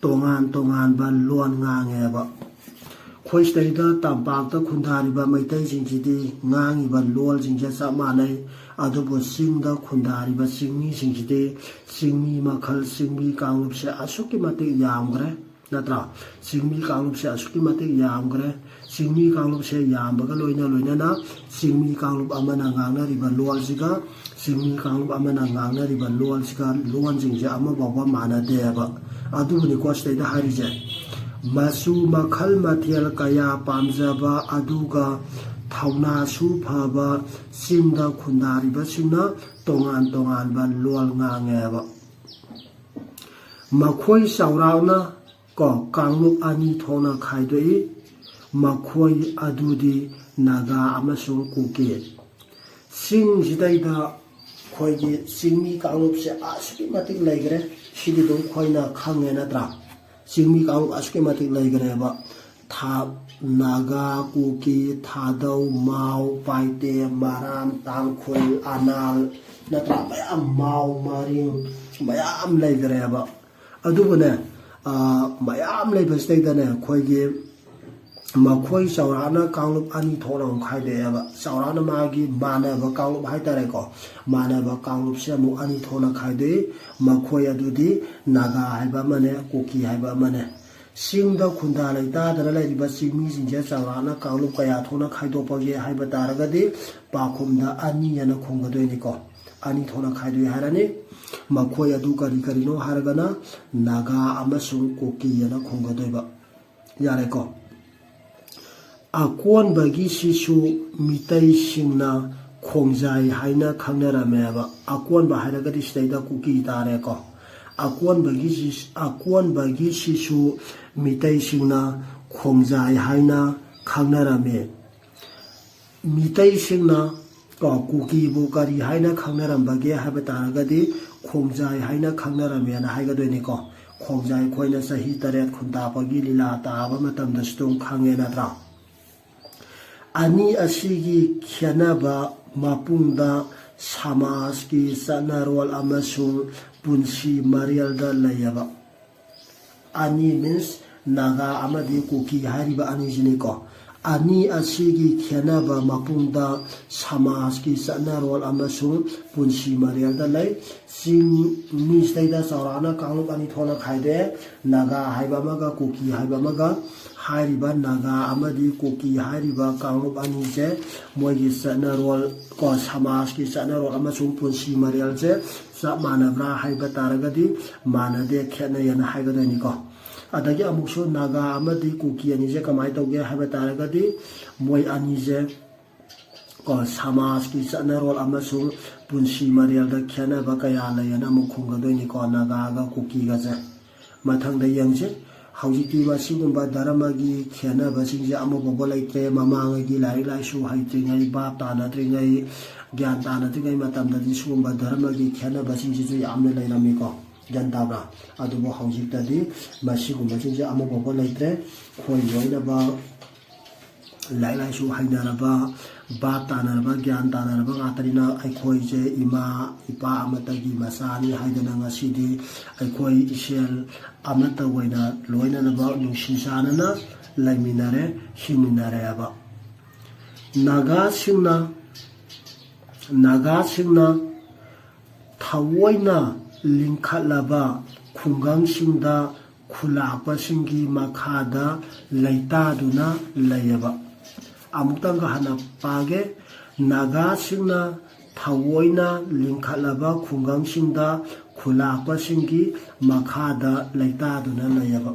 ꯇꯣꯉꯥꯟ ꯇꯣꯉꯥꯟꯕ ꯂꯣꯟ ꯉꯥꯡꯉꯦꯕ꯫ ꯑꯩꯈꯣꯏ ꯁꯤꯗꯩꯗ ꯇꯝꯄꯥꯛꯇ ꯈꯨꯟꯗꯥꯔꯤꯕ ꯃꯩꯇꯩꯁꯤꯡꯁꯤꯗꯤ ꯉꯥꯡꯉꯤꯕ ꯂꯣꯜꯁꯤꯡꯁꯦ ꯆꯞ ꯃꯥꯟꯅꯩ, ꯑꯗꯨꯕꯨ ꯆꯤꯡꯗ ꯈꯨꯟꯗꯥꯔꯤꯕ ꯆꯤꯡꯃꯤꯁꯤꯡꯁꯤꯗꯤ ꯆꯤꯡꯃꯤ ꯃꯈꯜ, ꯆꯤꯡꯃꯤ ꯀꯥꯡꯂꯨꯞꯁꯦ ꯑꯁꯨꯛꯀꯤ ꯃꯇꯤꯛ ꯌꯥꯝꯈ꯭ꯔꯦ꯫ ꯅꯠꯇ꯭ꯔꯥ? ꯆꯤꯡꯃꯤ ꯀꯥꯡꯂꯨꯞꯁꯦ ꯑꯁꯨꯛꯀꯤ ꯃꯇꯤꯛ ꯌꯥꯝꯈ꯭ꯔꯦ꯫ ꯆꯤꯡꯃꯤ ꯀꯥꯡꯂꯨꯞꯁꯦ ꯌꯥꯝꯕꯒ ꯂꯣꯏꯅ ꯂꯣꯏꯅꯅ ꯆꯤꯡꯃꯤ ꯀꯥꯡꯂꯨꯞ ꯑꯃꯅ ꯉꯥꯡꯅꯔꯤꯕ ꯂꯣꯜꯁꯤꯒ ꯆꯤꯡꯃꯤ ꯀꯥꯡꯂꯨꯞ ꯑꯃꯅ ꯉꯥꯡꯅꯔꯤꯕ ꯂꯣꯜꯁꯤꯒ ꯂꯣꯜꯁꯤꯡꯁꯦ ꯑꯃ ꯐꯥꯎꯕ ꯃꯥꯟꯅꯗꯦꯕ꯫ ꯑꯗꯨꯕꯨꯅꯤꯀꯣ ꯁꯤꯗꯩꯗ ꯍꯥꯏꯔꯤꯁꯦ꯫ ꯃꯆꯨ ꯃꯈꯜ ꯃꯊꯦꯜ ꯀꯌꯥ ꯄꯥꯝꯖꯕ ꯑꯗꯨꯒ ꯊꯧꯅꯥꯁꯨ ꯐꯕ ꯆꯤꯡꯗ ꯈꯨꯟꯗꯥꯔꯤꯕꯁꯤꯡꯅ ꯇꯣꯉꯥꯟ ꯇꯣꯉꯥꯟꯕ ꯂꯣꯜ ꯉꯥꯡꯉꯦꯕ꯫ ꯃꯈꯣꯏ ꯆꯥꯎꯔꯥꯛꯅ ꯀꯣ ꯀꯥꯡꯂꯨꯞ ꯑꯅꯤ ꯊꯣꯛꯅ ꯈꯥꯏꯗꯣꯛꯏ꯫ ꯃꯈꯣꯏ ꯑꯗꯨꯗꯤ ꯅꯥꯒꯥ ꯑꯃꯁꯨꯡ ꯀꯨꯀꯤ꯫ ꯆꯤꯡꯁꯤꯗꯩꯗ ꯑꯩꯈꯣꯏꯒꯤ ꯆꯤꯡꯃꯤ ꯀꯥꯡꯂꯨꯞꯁꯦ ꯑꯁꯨꯛꯀꯤ ꯃꯇꯤꯛ ꯂꯩꯈ꯭ꯔꯦ꯫ ꯁꯤꯗꯤ ꯑꯗꯨꯝ ꯑꯩꯈꯣꯏꯅ ꯈꯪꯉꯦ ꯅꯠꯇ꯭ꯔꯥ? ꯆꯤꯡꯃꯤ ꯀꯥꯡꯂꯨꯞ ꯑꯁꯨꯛꯀꯤ ꯃꯇꯤꯛ ꯂꯩꯈ꯭ꯔꯦꯕ꯫ ꯊꯥ ꯅꯥꯒꯥ, ꯀꯨꯀꯤ, ꯊꯥꯗꯧ, ꯃꯥꯎ, ꯄꯥꯏꯇꯦ, ꯃꯔꯥꯝ, ꯇꯥꯡꯈꯨꯜ, ꯑꯅꯥꯜ, ꯅꯠꯇ꯭ꯔꯥ? ꯃꯌꯥꯝ ꯃꯥꯎ, ꯃꯔꯤꯡ ꯃꯌꯥꯝ ꯂꯩꯈ꯭ꯔꯦꯕ꯫ ꯑꯗꯨꯕꯨꯅꯦ, ꯃꯌꯥꯝ ꯂꯩꯕꯁꯤꯗꯩꯗꯅꯦ ꯑꯩꯈꯣꯏꯒꯤ ꯃꯈꯣꯏ ꯆꯥꯎꯔꯥꯛꯅ ꯀꯥꯡꯂꯨꯞ ꯑꯅꯤ ꯊꯣꯛꯅ ꯑꯃꯨꯛ ꯈꯥꯏꯗꯣꯛꯑꯦꯕ꯫ ꯆꯥꯎꯔꯥꯛꯅ ꯃꯥꯒꯤ ꯃꯥꯟꯅꯕ ꯀꯥꯡꯂꯨꯞ ꯍꯥꯏꯇꯥꯔꯦꯀꯣ꯫ ꯃꯥꯟꯅꯕ ꯀꯥꯡꯂꯨꯞꯁꯦ ꯑꯃꯨꯛ ꯑꯅꯤ ꯊꯣꯛꯅ ꯈꯥꯏꯗꯣꯛꯏ꯫ ꯃꯈꯣꯏ ꯑꯗꯨꯗꯤ ꯅꯥꯒꯥ ꯍꯥꯏꯕ ꯑꯃꯅꯦ, ꯀꯨꯀꯤ ꯍꯥꯏꯕ ꯑꯃꯅꯦ꯫ ꯆꯤꯡꯗ ꯈꯨꯟꯗꯥ ꯂꯩꯇꯥꯗꯅ ꯂꯩꯔꯤꯕ ꯆꯤꯡꯃꯤꯁꯤꯡꯁꯦ ꯆꯥꯎꯔꯥꯛꯅ ꯀꯥꯡꯂꯨꯞ ꯀꯌꯥ ꯊꯣꯛꯅ ꯈꯥꯏꯗꯣꯛꯄꯒꯦ ꯍꯥꯏꯕ ꯇꯥꯔꯒꯗꯤ ꯄꯥꯎꯈꯨꯝꯗ ꯑꯅꯤ ꯑꯅ ꯈꯨꯝꯒꯗꯣꯏꯅꯤꯀꯣ꯫ ꯑꯅꯤ ꯊꯣꯛꯅ ꯈꯥꯏꯗꯣꯛꯏ ꯍꯥꯏꯔꯅꯤ꯫ ꯃꯈꯣꯏ ꯑꯗꯨ ꯀꯔꯤ ꯀꯔꯤꯅꯣ ꯍꯥꯏꯔꯒꯅ ꯅꯥꯒꯥ ꯑꯃꯁꯨꯡ ꯀꯨꯀꯤ ꯑꯅ ꯈꯨꯝꯒꯗꯣꯏꯕ꯫ ꯌꯥꯔꯦꯀꯣ꯫ ꯑꯀꯣꯟꯕꯒꯤꯁꯤꯁꯨ ꯃꯤꯇꯩꯁꯤꯡꯅ ꯈꯣꯡꯖꯥꯏ ꯍꯥꯏꯅ ꯈꯪꯅꯔꯝꯃꯦꯕ꯫ ꯑꯀꯣꯟꯕ ꯍꯥꯏꯔꯒꯗꯤ ꯁꯤꯗꯩꯗ ꯀꯨꯀꯤ ꯇꯥꯔꯦꯀꯣ꯫ ꯑꯀꯣꯟꯕꯒꯤꯁꯤ ꯑꯀꯣꯟꯕꯒꯤꯁꯤꯁꯨ ꯃꯤꯇꯩꯁꯤꯡꯅ ꯈꯣꯡꯖꯥꯏ ꯍꯥꯏꯅ ꯈꯪꯅꯔꯝꯃꯤ꯫ ꯃꯤꯇꯩꯁꯤꯡꯅ ꯀꯣ ꯀꯨꯀꯤꯕꯨ ꯀꯔꯤ ꯍꯥꯏꯅ ꯈꯪꯅꯔꯝꯕꯒꯦ ꯍꯥꯏꯕ ꯇꯥꯔꯒꯗꯤ ꯈꯣꯡꯖꯥꯏ ꯍꯥꯏꯅ ꯈꯪꯅꯔꯝꯃꯦꯅ ꯍꯥꯏꯒꯗꯣꯏꯅꯤꯀꯣ꯫ ꯈꯣꯡꯖꯥꯏ ꯑꯩꯈꯣꯏꯅ ꯆꯍꯤ ꯇꯔꯦꯠ ꯈꯨꯟꯇꯥꯛꯄꯒꯤ ꯂꯤꯂꯥ ꯇꯥꯕ ꯃꯇꯝꯗꯁꯨ ꯑꯗꯨꯝ ꯈꯪꯉꯦ ꯅꯠꯇ꯭ꯔꯥ? ꯑꯅꯤ ꯑꯁꯤꯒꯤ ꯈꯦꯠꯅꯕ ꯃꯄꯨꯡꯗ ꯁꯃꯥꯖꯀꯤ ꯆꯠꯅꯔꯣꯜ ꯑꯃꯁꯨꯡ ꯄꯨꯟꯁꯤ ꯃꯔꯦꯜꯗ ꯂꯩꯌꯦꯕ꯫ ꯑꯅꯤ means ꯅꯥꯒꯥ ꯑꯃꯗꯤ ꯀꯨꯀꯤ ꯍꯥꯏꯔꯤꯕ ꯑꯅꯤꯁꯤꯅꯤꯀꯣ꯫ ꯑꯅꯤ ꯑꯁꯤꯒꯤ ꯈꯦꯠꯅꯕ ꯃꯄꯨꯡꯗ ꯁꯃꯥꯖꯀꯤ ꯆꯠꯅꯔꯣꯜ ꯑꯃꯁꯨꯡ ꯄꯨꯟꯁꯤ ꯃꯔꯦꯜꯗ ꯂꯩ꯫ ꯆꯤꯡ ꯃꯤꯁꯤꯗꯩꯗ ꯆꯥꯎꯔꯥꯛꯅ ꯀꯥꯡꯂꯨꯞ ꯑꯅꯤ ꯊꯣꯛꯅ ꯈꯥꯏꯗꯣꯛꯑꯦ꯫ ꯅꯥꯒꯥ ꯍꯥꯏꯕ ꯑꯃꯒ ꯀꯨꯀꯤ ꯍꯥꯏꯕ ꯑꯃꯒ꯫ ꯍꯥꯏꯔꯤꯕ ꯅꯥꯒꯥ ꯑꯃꯗꯤ ꯀꯨꯀꯤ ꯍꯥꯏꯔꯤꯕ ꯀꯥꯡꯂꯨꯞ ꯑꯅꯤꯁꯦ ꯃꯣꯏꯒꯤ ꯆꯠꯅꯔꯣꯜ ꯀꯣ, ꯁꯃꯥꯖꯀꯤ ꯆꯠꯅꯔꯣꯜ ꯑꯃꯁꯨꯡ ꯄꯨꯟꯁꯤ ꯃꯔꯦꯜꯁꯦ ꯆꯞ ꯃꯥꯟꯅꯕ꯭ꯔꯥ ꯍꯥꯏꯕ ꯇꯥꯔꯒꯗꯤ ꯃꯥꯟꯅꯗꯦ, ꯈꯦꯠꯅꯩꯌꯦꯅ ꯍꯥꯏꯒꯗꯣꯏꯅꯤꯀꯣ꯫ ꯑꯗꯒꯤ ꯑꯃꯨꯛꯁꯨ ꯅꯥꯒꯥ ꯑꯃꯗꯤ ꯀꯨꯀꯤ ꯑꯅꯤꯁꯦ ꯀꯃꯥꯏꯅ ꯇꯧꯒꯦ ꯍꯥꯏꯕ ꯇꯥꯔꯒꯗꯤ ꯃꯣꯏ ꯑꯅꯤꯁꯦ ꯀꯣ, ꯁꯃꯥꯖꯀꯤ ꯆꯠꯅꯔꯣꯜ ꯑꯃꯁꯨꯡ ꯄꯨꯟꯁꯤ ꯃꯔꯦꯜꯗ ꯈꯦꯠꯅꯕ ꯀꯌꯥ ꯂꯩꯌꯦꯅ ꯑꯃꯨꯛ ꯈꯨꯝꯒꯗꯣꯏꯅꯤꯀꯣ, ꯅꯥꯒꯥꯒ ꯀꯨꯀꯤꯒꯁꯦ꯫ ꯃꯊꯪꯗ ꯌꯦꯡꯁꯤ꯫ ꯍꯧꯖꯤꯛꯇꯤ ꯃꯁꯤꯒꯨꯝꯕ ꯙꯔꯃꯒꯤ ꯈꯦꯠꯅꯕꯁꯤꯡꯁꯦ ꯑꯃꯐꯥꯎꯕ ꯂꯩꯇ꯭ꯔꯦ꯫ ꯃꯃꯥꯡꯉꯩꯒꯤ ꯂꯥꯏꯔꯤꯛ ꯂꯥꯏꯁꯨ ꯍꯩꯇ꯭ꯔꯤꯉꯩ, ꯚꯥꯞ ꯇꯥꯅꯗ꯭ꯔꯤꯉꯩ, ꯒ꯭ꯌꯥꯟ ꯇꯥꯅꯗ꯭ꯔꯤꯉꯩ ꯃꯇꯝꯗꯗꯤ ꯁꯤꯒꯨꯝꯕ ꯙꯔꯃꯒꯤ ꯈꯦꯠꯅꯕꯁꯤꯡꯁꯤꯁꯨ ꯌꯥꯝꯅ ꯂꯩꯔꯝꯃꯤꯀꯣ꯫ ꯒ꯭ꯌꯥꯟ ꯇꯥꯕ꯭ꯔꯥ? ꯑꯗꯨꯕꯨ ꯍꯧꯖꯤꯛꯇꯗꯤ ꯃꯁꯤꯒꯨꯝꯕꯁꯤꯡꯁꯦ ꯑꯃꯐꯥꯎꯕ ꯂꯩꯇ꯭ꯔꯦ꯫ ꯈꯣꯏ ꯂꯣꯏꯅꯕ ꯂꯥꯏꯔꯤꯛ ꯂꯥꯏꯁꯨ ꯍꯩꯅꯔꯕ, ꯚꯥꯞ ꯇꯥꯅꯔꯕ, ꯒ꯭ꯌꯥꯟ ꯇꯥꯅꯔꯕ ꯉꯥꯛꯇꯅꯤꯅ ꯑꯩꯈꯣꯏꯁꯦ ꯏꯃꯥ ꯏꯄꯥ ꯑꯃꯠꯇꯒꯤ ꯃꯆꯥꯅꯤ ꯍꯥꯏꯗꯅ ꯉꯁꯤꯗꯤ ꯑꯩꯈꯣꯏ ꯏꯁꯦꯜ ꯑꯃꯠꯇ ꯑꯣꯏꯅ ꯂꯣꯏꯅꯅꯕ ꯅꯨꯡꯁꯤ ꯆꯥꯟꯅꯅ ꯂꯩꯃꯤꯟꯅꯔꯦ, ꯍꯤꯡꯃꯤꯟꯅꯔꯦꯕ꯫ ꯅꯥꯒꯥꯁꯤꯡꯅ, ꯅꯥꯒꯥꯁꯤꯡꯅ ꯊꯑꯣꯏꯅ ꯂꯤꯡꯈꯠꯂꯕ ꯈꯨꯡꯒꯪꯁꯤꯡꯗ ꯈꯨꯂꯥꯛꯄꯁꯤꯡꯒꯤ ꯃꯈꯥꯗ ꯂꯩꯇꯥꯗꯨꯅ ꯂꯩꯌꯦꯕ꯫ ꯑꯃꯨꯛꯇꯪꯒ ꯍꯟꯅ ꯄꯥꯒꯦ꯫ ꯅꯥꯒꯥꯁꯤꯡꯅ ꯊꯑꯣꯏꯅ ꯂꯤꯡꯈꯠꯂꯕ ꯈꯨꯡꯒꯪꯁꯤꯡꯗ ꯈꯨꯂꯥꯛꯄꯁꯤꯡꯒꯤ ꯃꯈꯥꯗ ꯂꯩꯇꯥꯗꯨꯅ ꯂꯩꯌꯦꯕ꯫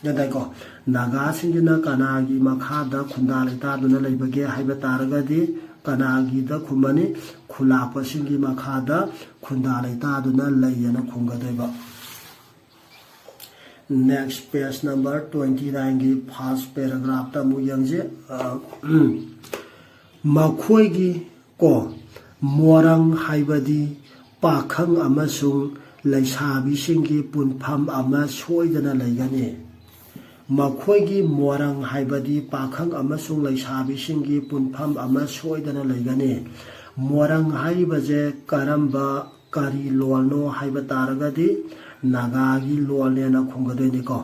ꯒ꯭ꯌꯥꯟ ꯇꯥꯏꯀꯣ? ꯅꯥꯒꯥꯁꯤꯡꯁꯤꯅ ꯀꯅꯥꯒꯤ ꯃꯈꯥꯗ ꯈꯨꯟꯗꯥ ꯂꯩꯇꯥꯗꯨꯅ ꯂꯩꯕꯒꯦ ꯍꯥꯏꯕ ꯇꯥꯔꯒꯗꯤ ꯀꯅꯥꯒꯤꯗ ꯈꯨꯝꯃꯅꯤ? ꯈꯨꯂꯥꯛꯄꯁꯤꯡꯒꯤ ꯃꯈꯥꯗ ꯈꯨꯟꯗꯥ ꯂꯩꯇꯥꯗꯨꯅ ꯂꯩꯌꯦꯅ ꯈꯨꯝꯒꯗꯣꯏꯕ꯫ Next, page number twenty nineꯒꯤ first paragraphꯇ ꯑꯃꯨꯛ ꯌꯦꯡꯁꯤ꯫ ꯑ, ꯃꯈꯣꯏꯒꯤ ꯀꯣ, ꯃꯣꯔꯪ ꯍꯥꯏꯕꯗꯤ ꯄꯥꯈꯪ ꯑꯃꯁꯨꯡ ꯂꯩꯁꯥꯕꯤꯁꯤꯡꯒꯤ ꯄꯨꯟꯐꯝ ꯑꯃ ꯁꯣꯏꯗꯅ ꯂꯩꯒꯅꯤ꯫ ꯃꯈꯣꯏꯒꯤ ꯃꯣꯔꯪ ꯍꯥꯏꯕꯗꯤ ꯄꯥꯈꯪ ꯑꯃꯁꯨꯡ ꯂꯩꯁꯥꯕꯤꯁꯤꯡꯒꯤ ꯄꯨꯟꯐꯝ ꯑꯃ ꯁꯣꯏꯗꯅ ꯂꯩꯒꯅꯤ꯫ ꯃꯣꯔꯪ ꯍꯥꯏꯔꯤꯕꯁꯦ ꯀꯔꯝꯕ ꯀꯔꯤ ꯂꯣꯜꯅꯣ ꯍꯥꯏꯕ ꯇꯥꯔꯒꯗꯤ ꯅꯥꯒꯥꯒꯤ ꯂꯣꯜꯅꯦꯅ ꯈꯨꯝꯒꯗꯣꯏꯅꯤꯀꯣ꯫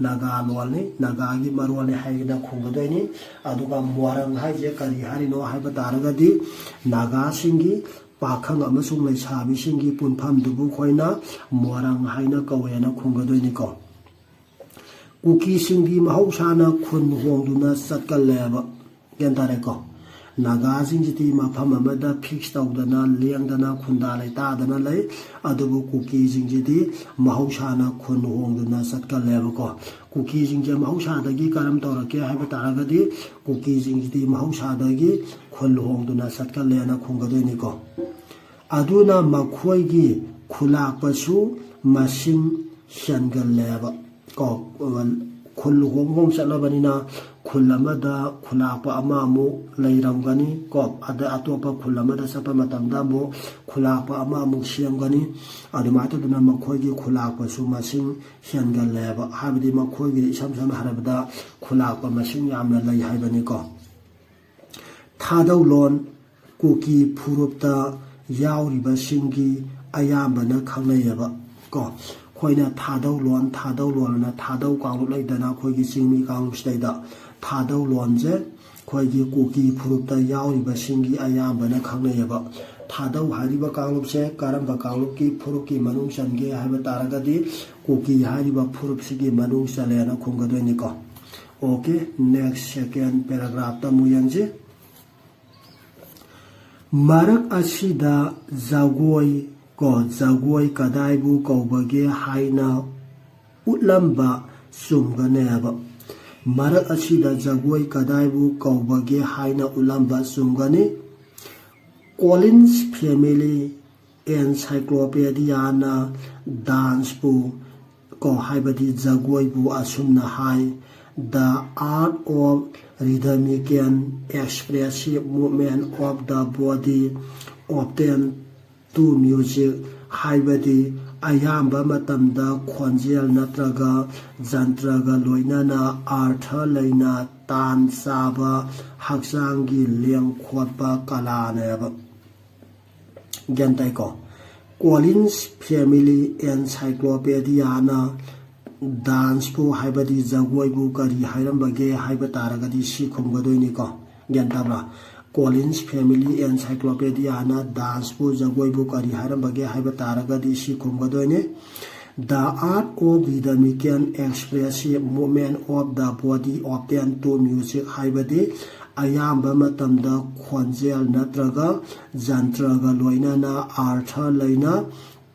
ꯅꯥꯒꯥ ꯂꯣꯜꯅꯤ, ꯅꯥꯒꯥꯒꯤ ꯃꯔꯣꯜꯅꯤ ꯍꯥꯏꯅ ꯈꯨꯝꯒꯗꯣꯏꯅꯤ꯫ ꯑꯗꯨꯒ ꯃꯣꯏꯔꯥꯡ ꯍꯥꯏꯁꯦ ꯀꯔꯤ ꯍꯥꯏꯔꯤꯅꯣ ꯍꯥꯏꯕ ꯇꯥꯔꯒꯗꯤ ꯅꯥꯒꯥꯁꯤꯡꯒꯤ ꯄꯥꯈꯪ ꯑꯃꯁꯨꯡ ꯂꯩꯁꯥꯕꯤꯁꯤꯡꯒꯤ ꯄꯨꯟꯐꯝꯗꯨꯕꯨ ꯑꯩꯈꯣꯏꯅ ꯃꯣꯏꯔꯥꯡ ꯍꯥꯏꯅ ꯀꯧꯋꯦꯅ ꯈꯨꯝꯒꯗꯣꯏꯅꯤꯀꯣ꯫ ꯀꯨꯀꯤꯁꯤꯡꯗꯤ ꯃꯍꯧꯁꯥꯅ ꯈꯨꯟ ꯍꯣꯡꯗꯨꯅ ꯆꯠꯀꯜꯂꯦꯕ꯫ ꯒ꯭ꯌꯥꯟ ꯇꯥꯔꯦꯀꯣ? ꯅꯥꯒꯥꯁꯤꯡꯁꯤꯗꯤ ꯃꯐꯝ ꯑꯃꯗ ꯐꯤꯛꯁ ꯇꯧꯗꯅ, ꯂꯦꯡꯗꯅ, ꯈꯨꯟꯗꯥ ꯂꯩꯇꯥꯗꯅ ꯂꯩ꯫ ꯑꯗꯨꯕꯨ ꯀꯨꯀꯤꯁꯤꯡꯁꯤꯗꯤ ꯃꯍꯧꯁꯥꯅ ꯈꯨꯟ ꯍꯣꯡꯗꯨꯅ ꯆꯠꯀꯜꯂꯦꯕꯀꯣ꯫ ꯀꯨꯀꯤꯁꯤꯡꯁꯦ ꯃꯍꯧꯁꯥꯗꯒꯤ ꯀꯔꯝ ꯇꯧꯔꯛꯀꯦ ꯍꯥꯏꯕ ꯇꯥꯔꯒꯗꯤ, ꯀꯨꯀꯤꯁꯤꯡꯁꯤꯗꯤ ꯃꯍꯧꯁꯥꯗꯒꯤ ꯈꯨꯟ ꯍꯣꯡꯗꯨꯅ ꯆꯠꯀꯜꯂꯦꯅ ꯈꯨꯝꯒꯗꯣꯏꯅꯤꯀꯣ꯫ ꯑꯗꯨꯅ ꯃꯈꯣꯏꯒꯤ ꯈꯨꯂꯥꯛꯄꯁꯨ ꯃꯁꯤꯡ ꯍꯦꯟꯒꯜꯂꯦꯕ꯫ ꯀꯣ, ꯈꯨꯜ ꯍꯣꯡ ꯍꯣꯡ ꯆꯠꯂꯕꯅꯤꯅ ꯈꯨꯜ ꯑꯃꯗ ꯈꯨꯂꯥꯛꯄ ꯑꯃ ꯑꯃꯨꯛ ꯂꯩꯔꯝꯒꯅꯤ ꯀꯣ, ꯑꯗ ꯑꯇꯣꯞꯄ ꯈꯨꯜ ꯑꯃꯗ ꯆꯠꯄ ꯃꯇꯝꯗ ꯑꯃꯨꯛ ꯈꯨꯂꯥꯛꯄ ꯑꯃ ꯑꯃꯨꯛ ꯁꯦꯝꯒꯅꯤ꯫ ꯑꯗꯨꯃꯥꯏꯅ ꯇꯧꯗꯅ ꯃꯈꯣꯏꯒꯤ ꯈꯨꯂꯥꯛꯄꯁꯨ ꯃꯁꯤꯡ ꯍꯦꯟꯒꯜꯂꯦꯕ꯫ ꯍꯥꯏꯕꯗꯤ ꯃꯈꯣꯏꯒꯤ ꯏꯁꯝ ꯁꯝꯅ ꯍꯥꯏꯔꯕꯗ ꯈꯨꯂꯥꯛꯄ ꯃꯁꯤꯡ ꯌꯥꯝꯅ ꯂꯩ ꯍꯥꯏꯕꯅꯤꯀꯣ꯫ ꯊꯥꯗꯧꯂꯣꯟ ꯀꯨꯀꯤ ꯐꯨꯔꯨꯞꯇ ꯌꯥꯎꯔꯤꯕꯁꯤꯡꯒꯤ ꯑꯌꯥꯝꯕꯅ ꯈꯪꯅꯩꯌꯦꯕ ꯀꯣ꯫ ꯑꯩꯈꯣꯏꯅ ꯊꯥꯗꯧꯂꯣꯟ, ꯊꯥꯗꯧꯂꯣꯟ ꯑꯅ ꯊꯥꯗꯧ ꯀꯥꯡꯂꯨꯞ ꯂꯩꯗꯅ ꯑꯩꯈꯣꯏꯒꯤ ꯆꯤꯡꯃꯤ ꯀꯥꯡꯂꯨꯞꯁꯤꯗꯩꯗ ꯊꯥꯗꯧꯂꯣꯟꯁꯦ ꯑꯩꯈꯣꯏꯒꯤ ꯀꯨꯀꯤ ꯐꯨꯔꯨꯞꯇ ꯌꯥꯎꯔꯤꯕꯁꯤꯡꯒꯤ ꯑꯌꯥꯝꯕꯅ ꯈꯪꯅꯩꯌꯦꯕ꯫ ꯊꯥꯗꯧ ꯍꯥꯏꯔꯤꯕ ꯀꯥꯡꯂꯨꯞꯁꯦ ꯀꯔꯝꯕ ꯀꯥꯡꯂꯨꯞꯀꯤ ꯐꯨꯔꯨꯞꯀꯤ ꯃꯅꯨꯡ ꯆꯟꯒꯦ ꯍꯥꯏꯕ ꯇꯥꯔꯒꯗꯤ ꯀꯨꯀꯤ ꯍꯥꯏꯔꯤꯕ ꯐꯨꯔꯨꯞꯁꯤꯒꯤ ꯃꯅꯨꯡ ꯆꯜꯂꯦꯅ ꯈꯨꯝꯒꯗꯣꯏꯅꯤꯀꯣ꯫ Okay, next second paragraphꯇ ꯑꯃꯨꯛ ꯌꯦꯡꯁꯤ꯫ ꯃꯔꯛ ꯑꯁꯤꯗ ꯖꯒꯣꯏ ꯀꯣ, ꯖꯒꯣꯏ ꯀꯗꯥꯏꯕꯨ ꯀꯧꯕꯒꯦ ꯍꯥꯏꯅ ꯎꯠꯂꯝꯕ ꯆꯨꯝꯒꯅꯦꯕ꯫ ꯃꯔꯛ ꯑꯁꯤꯗ ꯖꯒꯣꯏ ꯀꯗꯥꯏꯕꯨ ꯀꯧꯕꯒꯦ ꯍꯥꯏꯅ ꯎꯠꯂꯝꯕ ꯆꯨꯝꯒꯅꯤ꯫ Collins Family Encyclopediaꯅ danceꯄꯨ ꯀꯣ, ꯍꯥꯏꯕꯗꯤ ꯖꯒꯣꯏꯕꯨ ꯑꯁꯨꯝꯅ ꯍꯥꯏ: "The art of rhythmical expressive movement of the body, often to music", ꯍꯥꯏꯕꯗꯤ ꯑꯌꯥꯝꯕ ꯃꯇꯝꯗ ꯈꯣꯟꯖꯦꯜ ꯅꯠꯇ꯭ꯔꯒ ꯖꯟꯇ꯭ꯔꯒ ꯂꯣꯏꯅꯅ ꯑꯥꯔꯊ ꯂꯩꯅ ꯇꯥꯟ ꯆꯥꯕ ꯍꯛꯆꯥꯡꯒꯤ ꯂꯦꯡ ꯈꯣꯠꯄ ꯀꯂꯥꯅꯦꯕ꯫ ꯒ꯭ꯌꯥꯟ ꯇꯥꯏꯀꯣ? Collins Family Encyclopedia ꯅ dance ꯄꯨ, ꯍꯥꯏꯕꯗꯤ ꯖꯒꯣꯏꯕꯨ, ꯀꯔꯤ ꯍꯥꯏꯔꯝꯕꯒꯦ ꯍꯥꯏꯕ ꯇꯥꯔꯒꯗꯤ ꯁꯤ ꯈꯨꯝꯒꯗꯣꯏꯅꯤꯀꯣ꯫ ꯒ꯭ꯌꯥꯟ ꯇꯥꯕ꯭ꯔꯥ? Collins Family Encyclopedia ꯅ dance ꯄꯨ, ꯖꯒꯣꯏꯕꯨ, ꯀꯔꯤ ꯍꯥꯏꯔꯝꯕꯒꯦ ꯍꯥꯏꯕ ꯇꯥꯔꯒꯗꯤ ꯁꯤ ꯈꯨꯝꯒꯗꯣꯏꯅꯤ: The art of rhythmical expressive movement of the body often to music, ꯍꯥꯏꯕꯗꯤ ꯑꯌꯥꯝꯕ ꯃꯇꯝꯗ ꯈꯣꯟꯖꯦꯜ ꯅꯠꯇ꯭ꯔꯒ ꯖꯟꯇ꯭ꯔꯒ ꯂꯣꯏꯅꯅ ꯑꯥꯔꯊ ꯂꯩꯅ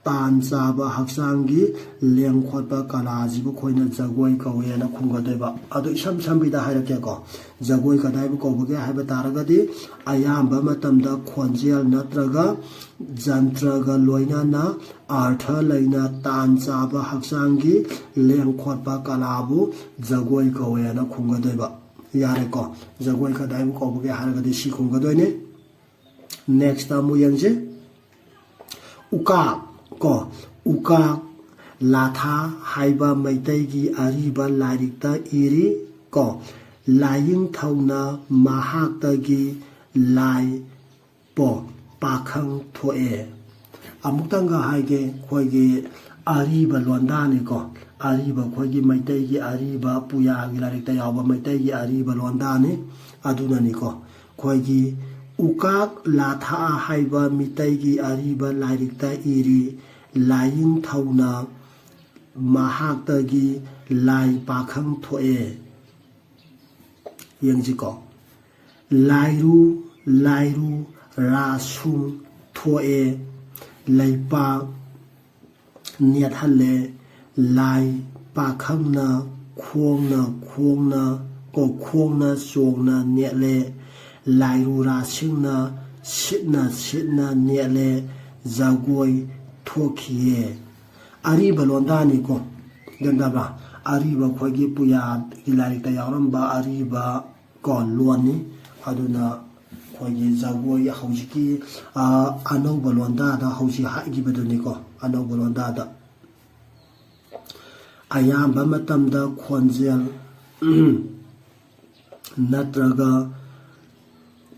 ꯇꯥꯟ ꯆꯥꯕ ꯍꯛꯆꯥꯡꯒꯤ ꯂꯦꯡ ꯈꯣꯠꯄ ꯀꯂꯥꯁꯤꯕꯨ ꯑꯩꯈꯣꯏꯅ ꯖꯒꯣꯏ ꯀꯧꯋꯦꯅ ꯈꯨꯝꯒꯗꯣꯏꯕ꯫ ꯑꯗꯣ ꯏꯁꯝ ꯁꯝꯕꯤꯗ ꯍꯥꯏꯔꯛꯀꯦꯀꯣ, ꯖꯒꯣꯏ ꯀꯗꯥꯏꯕꯨ ꯀꯧꯕꯒꯦ ꯍꯥꯏꯕ ꯇꯥꯔꯒꯗꯤ, ꯑꯌꯥꯝꯕ ꯃꯇꯝꯗ ꯈꯣꯟꯖꯦꯜ ꯅꯠꯇ꯭ꯔꯒ ꯖꯟꯇ꯭ꯔꯒ ꯂꯣꯏꯅꯅ ꯑꯥꯔꯊ ꯂꯩꯅ ꯇꯥꯟ ꯆꯥꯕ ꯍꯛꯆꯥꯡꯒꯤ ꯂꯦꯡ ꯈꯣꯠꯄ ꯀꯂꯥꯕꯨ ꯖꯒꯣꯏ ꯀꯧꯋꯦꯅ ꯈꯨꯝꯒꯗꯣꯏꯕ꯫ ꯌꯥꯔꯦꯀꯣ, ꯖꯒꯣꯏ ꯀꯗꯥꯏꯕꯨ ꯀꯧꯕꯒꯦ ꯍꯥꯏꯔꯒꯗꯤ ꯁꯤ ꯈꯨꯝꯒꯗꯣꯏꯅꯦ꯫ Next ꯑꯃꯨꯛ ꯌꯦꯡꯁꯤ꯫ ꯎꯀꯥꯛ ꯀꯣ, ꯎꯀꯥꯛ ꯂꯥꯊꯥ ꯍꯥꯏꯕ ꯃꯩꯇꯩꯒꯤ ꯑꯔꯤꯕ ꯂꯥꯏꯔꯤꯛꯇ ꯏꯔꯤ ꯀꯣ, ꯂꯥꯏꯅꯤꯡꯊꯧꯅ ꯃꯍꯥꯛꯇꯒꯤ ꯂꯥꯏ ꯄꯣ ꯄꯥꯈꯪ ꯊꯣꯛꯑꯦ꯫ ꯑꯃꯨꯛꯇꯪꯒ ꯍꯥꯏꯒꯦ, ꯑꯩꯈꯣꯏꯒꯤ ꯑꯔꯤꯕ ꯂꯣꯟꯗꯥꯅꯤꯀꯣ, ꯑꯔꯤꯕ ꯑꯩꯈꯣꯏꯒꯤ ꯃꯩꯇꯩꯒꯤ ꯑꯔꯤꯕ ꯄꯨꯌꯥꯒꯤ ꯂꯥꯏꯔꯤꯛꯇ ꯌꯥꯎꯕ ꯃꯩꯇꯩꯒꯤ ꯑꯔꯤꯕ ꯂꯣꯟꯗꯥꯅꯤ꯫ ꯑꯗꯨꯅꯅꯤꯀꯣ, ꯑꯩꯈꯣꯏꯒꯤ ꯎꯀꯥꯛ ꯂꯥꯊꯥ ꯍꯥꯏꯕ ꯃꯤꯇꯩꯒꯤ ꯑꯔꯤꯕ ꯂꯥꯏꯔꯤꯛꯇ ꯏꯔꯤ, ꯂꯥꯏꯅꯤꯡꯊꯧꯅ ꯃꯍꯥꯛꯇꯒꯤ ꯂꯥꯏ ꯄꯥꯈꯪ ꯊꯣꯛꯑꯦ꯫ ꯌꯦꯡꯁꯤꯀꯣ, ꯂꯥꯏꯔꯨ, ꯂꯥꯏꯔꯨ ꯔꯥꯁꯨꯡ ꯊꯣꯛꯑꯦ, ꯂꯩꯄꯥꯛ ꯅꯦꯠꯍꯜꯂꯦ, ꯂꯥꯏ ꯄꯥꯈꯪꯅ ꯈꯣꯡꯅ ꯈꯣꯡꯅ ꯀꯣ ꯈꯣꯡꯅ ꯆꯣꯡꯅ ꯅꯦꯠꯂꯦ, ꯂꯥꯏꯔꯨ ꯔꯥꯁꯤꯡꯅ ꯁꯤꯠꯅ ꯁꯤꯠꯅ ꯅꯦꯠꯂꯦ, ꯖꯒꯣꯏ ꯊꯣꯛꯈꯤꯌꯦ꯫ ꯑꯔꯤꯕ ꯂꯣꯟꯗꯥꯅꯤꯀꯣ, ꯒ꯭ꯌꯥꯟ ꯇꯥꯕ꯭ꯔꯥ? ꯑꯔꯤꯕ ꯑꯩꯈꯣꯏꯒꯤ ꯄꯨꯌꯥꯒꯤ ꯂꯥꯏꯔꯤꯛꯇ ꯌꯥꯎꯔꯝꯕ ꯑꯔꯤꯕ ꯀꯣ ꯂꯣꯟꯅꯤ꯫ ꯑꯗꯨꯅ ꯑꯩꯈꯣꯏꯒꯤ ꯖꯒꯣꯏ ꯍꯧꯖꯤꯛꯀꯤ, ꯑ, ꯑꯅꯧꯕ ꯂꯣꯟꯗꯥꯗ ꯍꯧꯖꯤꯛ ꯍꯥꯏꯈꯤꯕꯗꯨꯅꯤꯀꯣ, ꯑꯅꯧꯕ ꯂꯣꯟꯗꯥꯗ꯫ ꯑꯌꯥꯝꯕ ꯃꯇꯝꯗ ꯈꯣꯟꯖꯦꯜ ꯅꯠꯇ꯭ꯔꯒ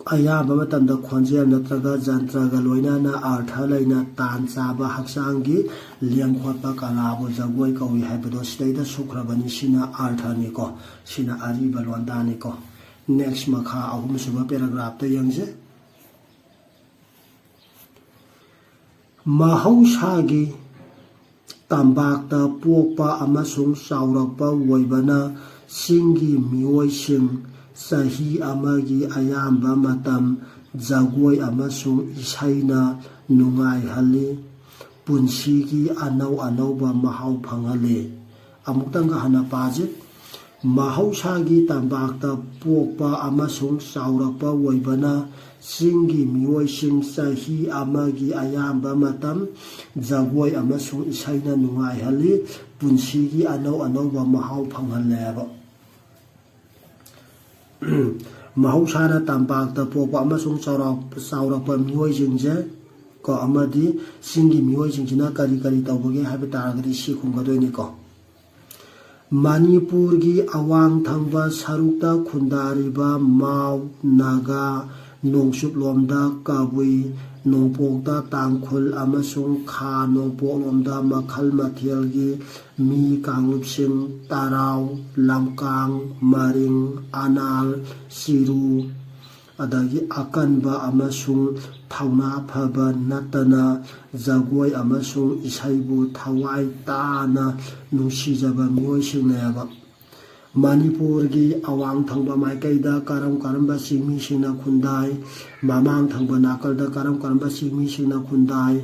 ꯑꯌꯥꯝꯕ ꯃꯇꯝꯗ ꯈꯣꯟꯖꯦꯜ ꯅꯠꯇ꯭ꯔꯒ ꯖꯟꯇ꯭ꯔꯒ ꯂꯣꯏꯅꯅ ꯑꯔꯊ ꯂꯩꯅ ꯇꯥꯟ ꯆꯥꯕ ꯍꯛꯆꯥꯡꯒꯤ ꯂꯦꯡ ꯈꯣꯠꯄ ꯀꯂꯥꯕꯨ ꯖꯒꯣꯏ ꯀꯧꯏ ꯍꯥꯏꯕꯗꯣ ꯁꯤꯗꯩꯗ ꯁꯨꯈ꯭ꯔꯕꯅꯤ꯫ ꯁꯤꯅ ꯑꯔꯊꯅꯤꯀꯣ, ꯁꯤꯅ ꯑꯔꯤꯕ ꯂꯣꯟꯗꯥꯅꯤꯀꯣ꯫ Next, ꯃꯈꯥ ꯑꯍꯨꯝꯁꯨꯕ paragraphꯇ ꯌꯦꯡꯁꯦ꯫ ꯃꯍꯧꯁꯥꯒꯤ ꯇꯝꯄꯥꯛꯇ ꯄꯣꯛꯄ ꯑꯃꯁꯨꯡ ꯆꯥꯎꯔꯛꯄ ꯑꯣꯏꯕꯅ ꯆꯤꯡꯒꯤ ꯃꯤꯑꯣꯏꯁꯤꯡ ꯆꯍꯤ ꯑꯃꯒꯤ ꯑꯌꯥꯝꯕ ꯃꯇꯝ ꯖꯒꯣꯏ ꯑꯃꯁꯨꯡ ꯏꯁꯩꯅ ꯅꯨꯡꯉꯥꯏꯍꯜꯂꯤ, ꯄꯨꯟꯁꯤꯒꯤ ꯑꯅꯧ ꯑꯅꯧꯕ ꯃꯍꯥꯎ ꯐꯪꯍꯜꯂꯤ꯫ ꯑꯃꯨꯛꯇꯪꯒ ꯍꯟꯅ ꯄꯥꯖꯩ꯫ ꯃꯍꯧꯁꯥꯒꯤ ꯇꯝꯄꯥꯛꯇ ꯄꯣꯛꯄ ꯑꯃꯁꯨꯡ ꯆꯥꯎꯔꯛꯄ ꯑꯣꯏꯕꯅ ꯆꯤꯡꯒꯤ ꯃꯤꯑꯣꯏꯁꯤꯡ ꯆꯍꯤ ꯑꯃꯒꯤ ꯑꯌꯥꯝꯕ ꯃꯇꯝ ꯖꯒꯣꯏ ꯑꯃꯁꯨꯡ ꯏꯁꯩꯅ ꯅꯨꯡꯉꯥꯏꯍꯜꯂꯤ, ꯄꯨꯟꯁꯤꯒꯤ ꯑꯅꯧ ꯑꯅꯧꯕ ꯃꯍꯥꯎ ꯐꯪꯍꯜꯂꯦ ꯍꯥꯏꯕ꯫ ꯃꯍꯧꯁꯥꯅ ꯇꯝꯄꯥꯛꯇ ꯄꯣꯛꯄ ꯑꯃꯁꯨꯡ ꯆꯥꯎꯔꯥꯛ-, ꯆꯥꯎꯔꯛꯄ ꯃꯤꯑꯣꯏꯁꯤꯡꯁꯦ ꯀꯣ, ꯑꯃꯗꯤ ꯆꯤꯡꯒꯤ ꯃꯤꯑꯣꯏꯁꯤꯡꯁꯤꯅ ꯀꯔꯤ ꯀꯔꯤ ꯇꯧꯕꯒꯦ ꯍꯥꯏꯕ ꯇꯥꯔꯒꯗꯤ ꯁꯤ ꯈꯨꯝꯒꯗꯣꯏꯅꯤꯀꯣ꯫ ꯃꯅꯤꯄꯨꯔꯒꯤ ꯑꯋꯥꯡ ꯊꯪꯕ ꯁꯔꯨꯛꯇ ꯈꯨꯟꯗꯥꯔꯤꯕ ꯃꯥꯎ, ꯅꯥꯒꯥ, ꯅꯣꯡꯆꯨꯞꯂꯣꯝꯗ ꯀꯕꯨꯏ, ꯅꯣꯡꯄꯣꯛꯇ ꯇꯥꯡꯈꯨꯜ ꯑꯃꯁꯨꯡ ꯈꯥ ꯅꯣꯡꯄꯣꯛꯂꯣꯝꯗ ꯃꯈꯜ ꯃꯊꯦꯜꯒꯤ ꯃꯤ ꯀꯥꯡꯂꯨꯞꯁꯤꯡ ꯇꯔꯥꯎ, ꯂꯝꯀꯥꯡ, ꯃꯔꯤꯡ, ꯑꯅꯥꯜ, ꯆꯤꯔꯨ, ꯑꯗꯒꯤ ꯑꯀꯟꯕ ꯑꯃꯁꯨꯡ ꯊꯧꯅꯥ ꯐꯕ ꯅꯠꯇꯅ ꯖꯒꯣꯏ ꯑꯃꯁꯨꯡ ꯏꯁꯩꯕꯨ ꯊꯋꯥꯏ ꯇꯥꯅ ꯅꯨꯡꯁꯤꯖꯕ ꯃꯤꯑꯣꯏꯁꯤꯡꯅꯦꯕ꯫ ꯃꯅꯤꯄꯨꯔꯒꯤ ꯑꯋꯥꯡ ꯊꯪꯕ ꯃꯥꯏꯀꯩꯗ ꯀꯔꯝ ꯀꯔꯝꯕ ꯆꯤꯡꯃꯤꯁꯤꯡꯅ ꯈꯨꯟꯗꯥꯏ, ꯃꯃꯥꯡ ꯊꯪꯕ ꯅꯥꯀꯜꯗ ꯀꯔꯝ ꯀꯔꯝꯕ ꯆꯤꯡꯃꯤꯁꯤꯡꯅ ꯈꯨꯟꯗꯥꯏ,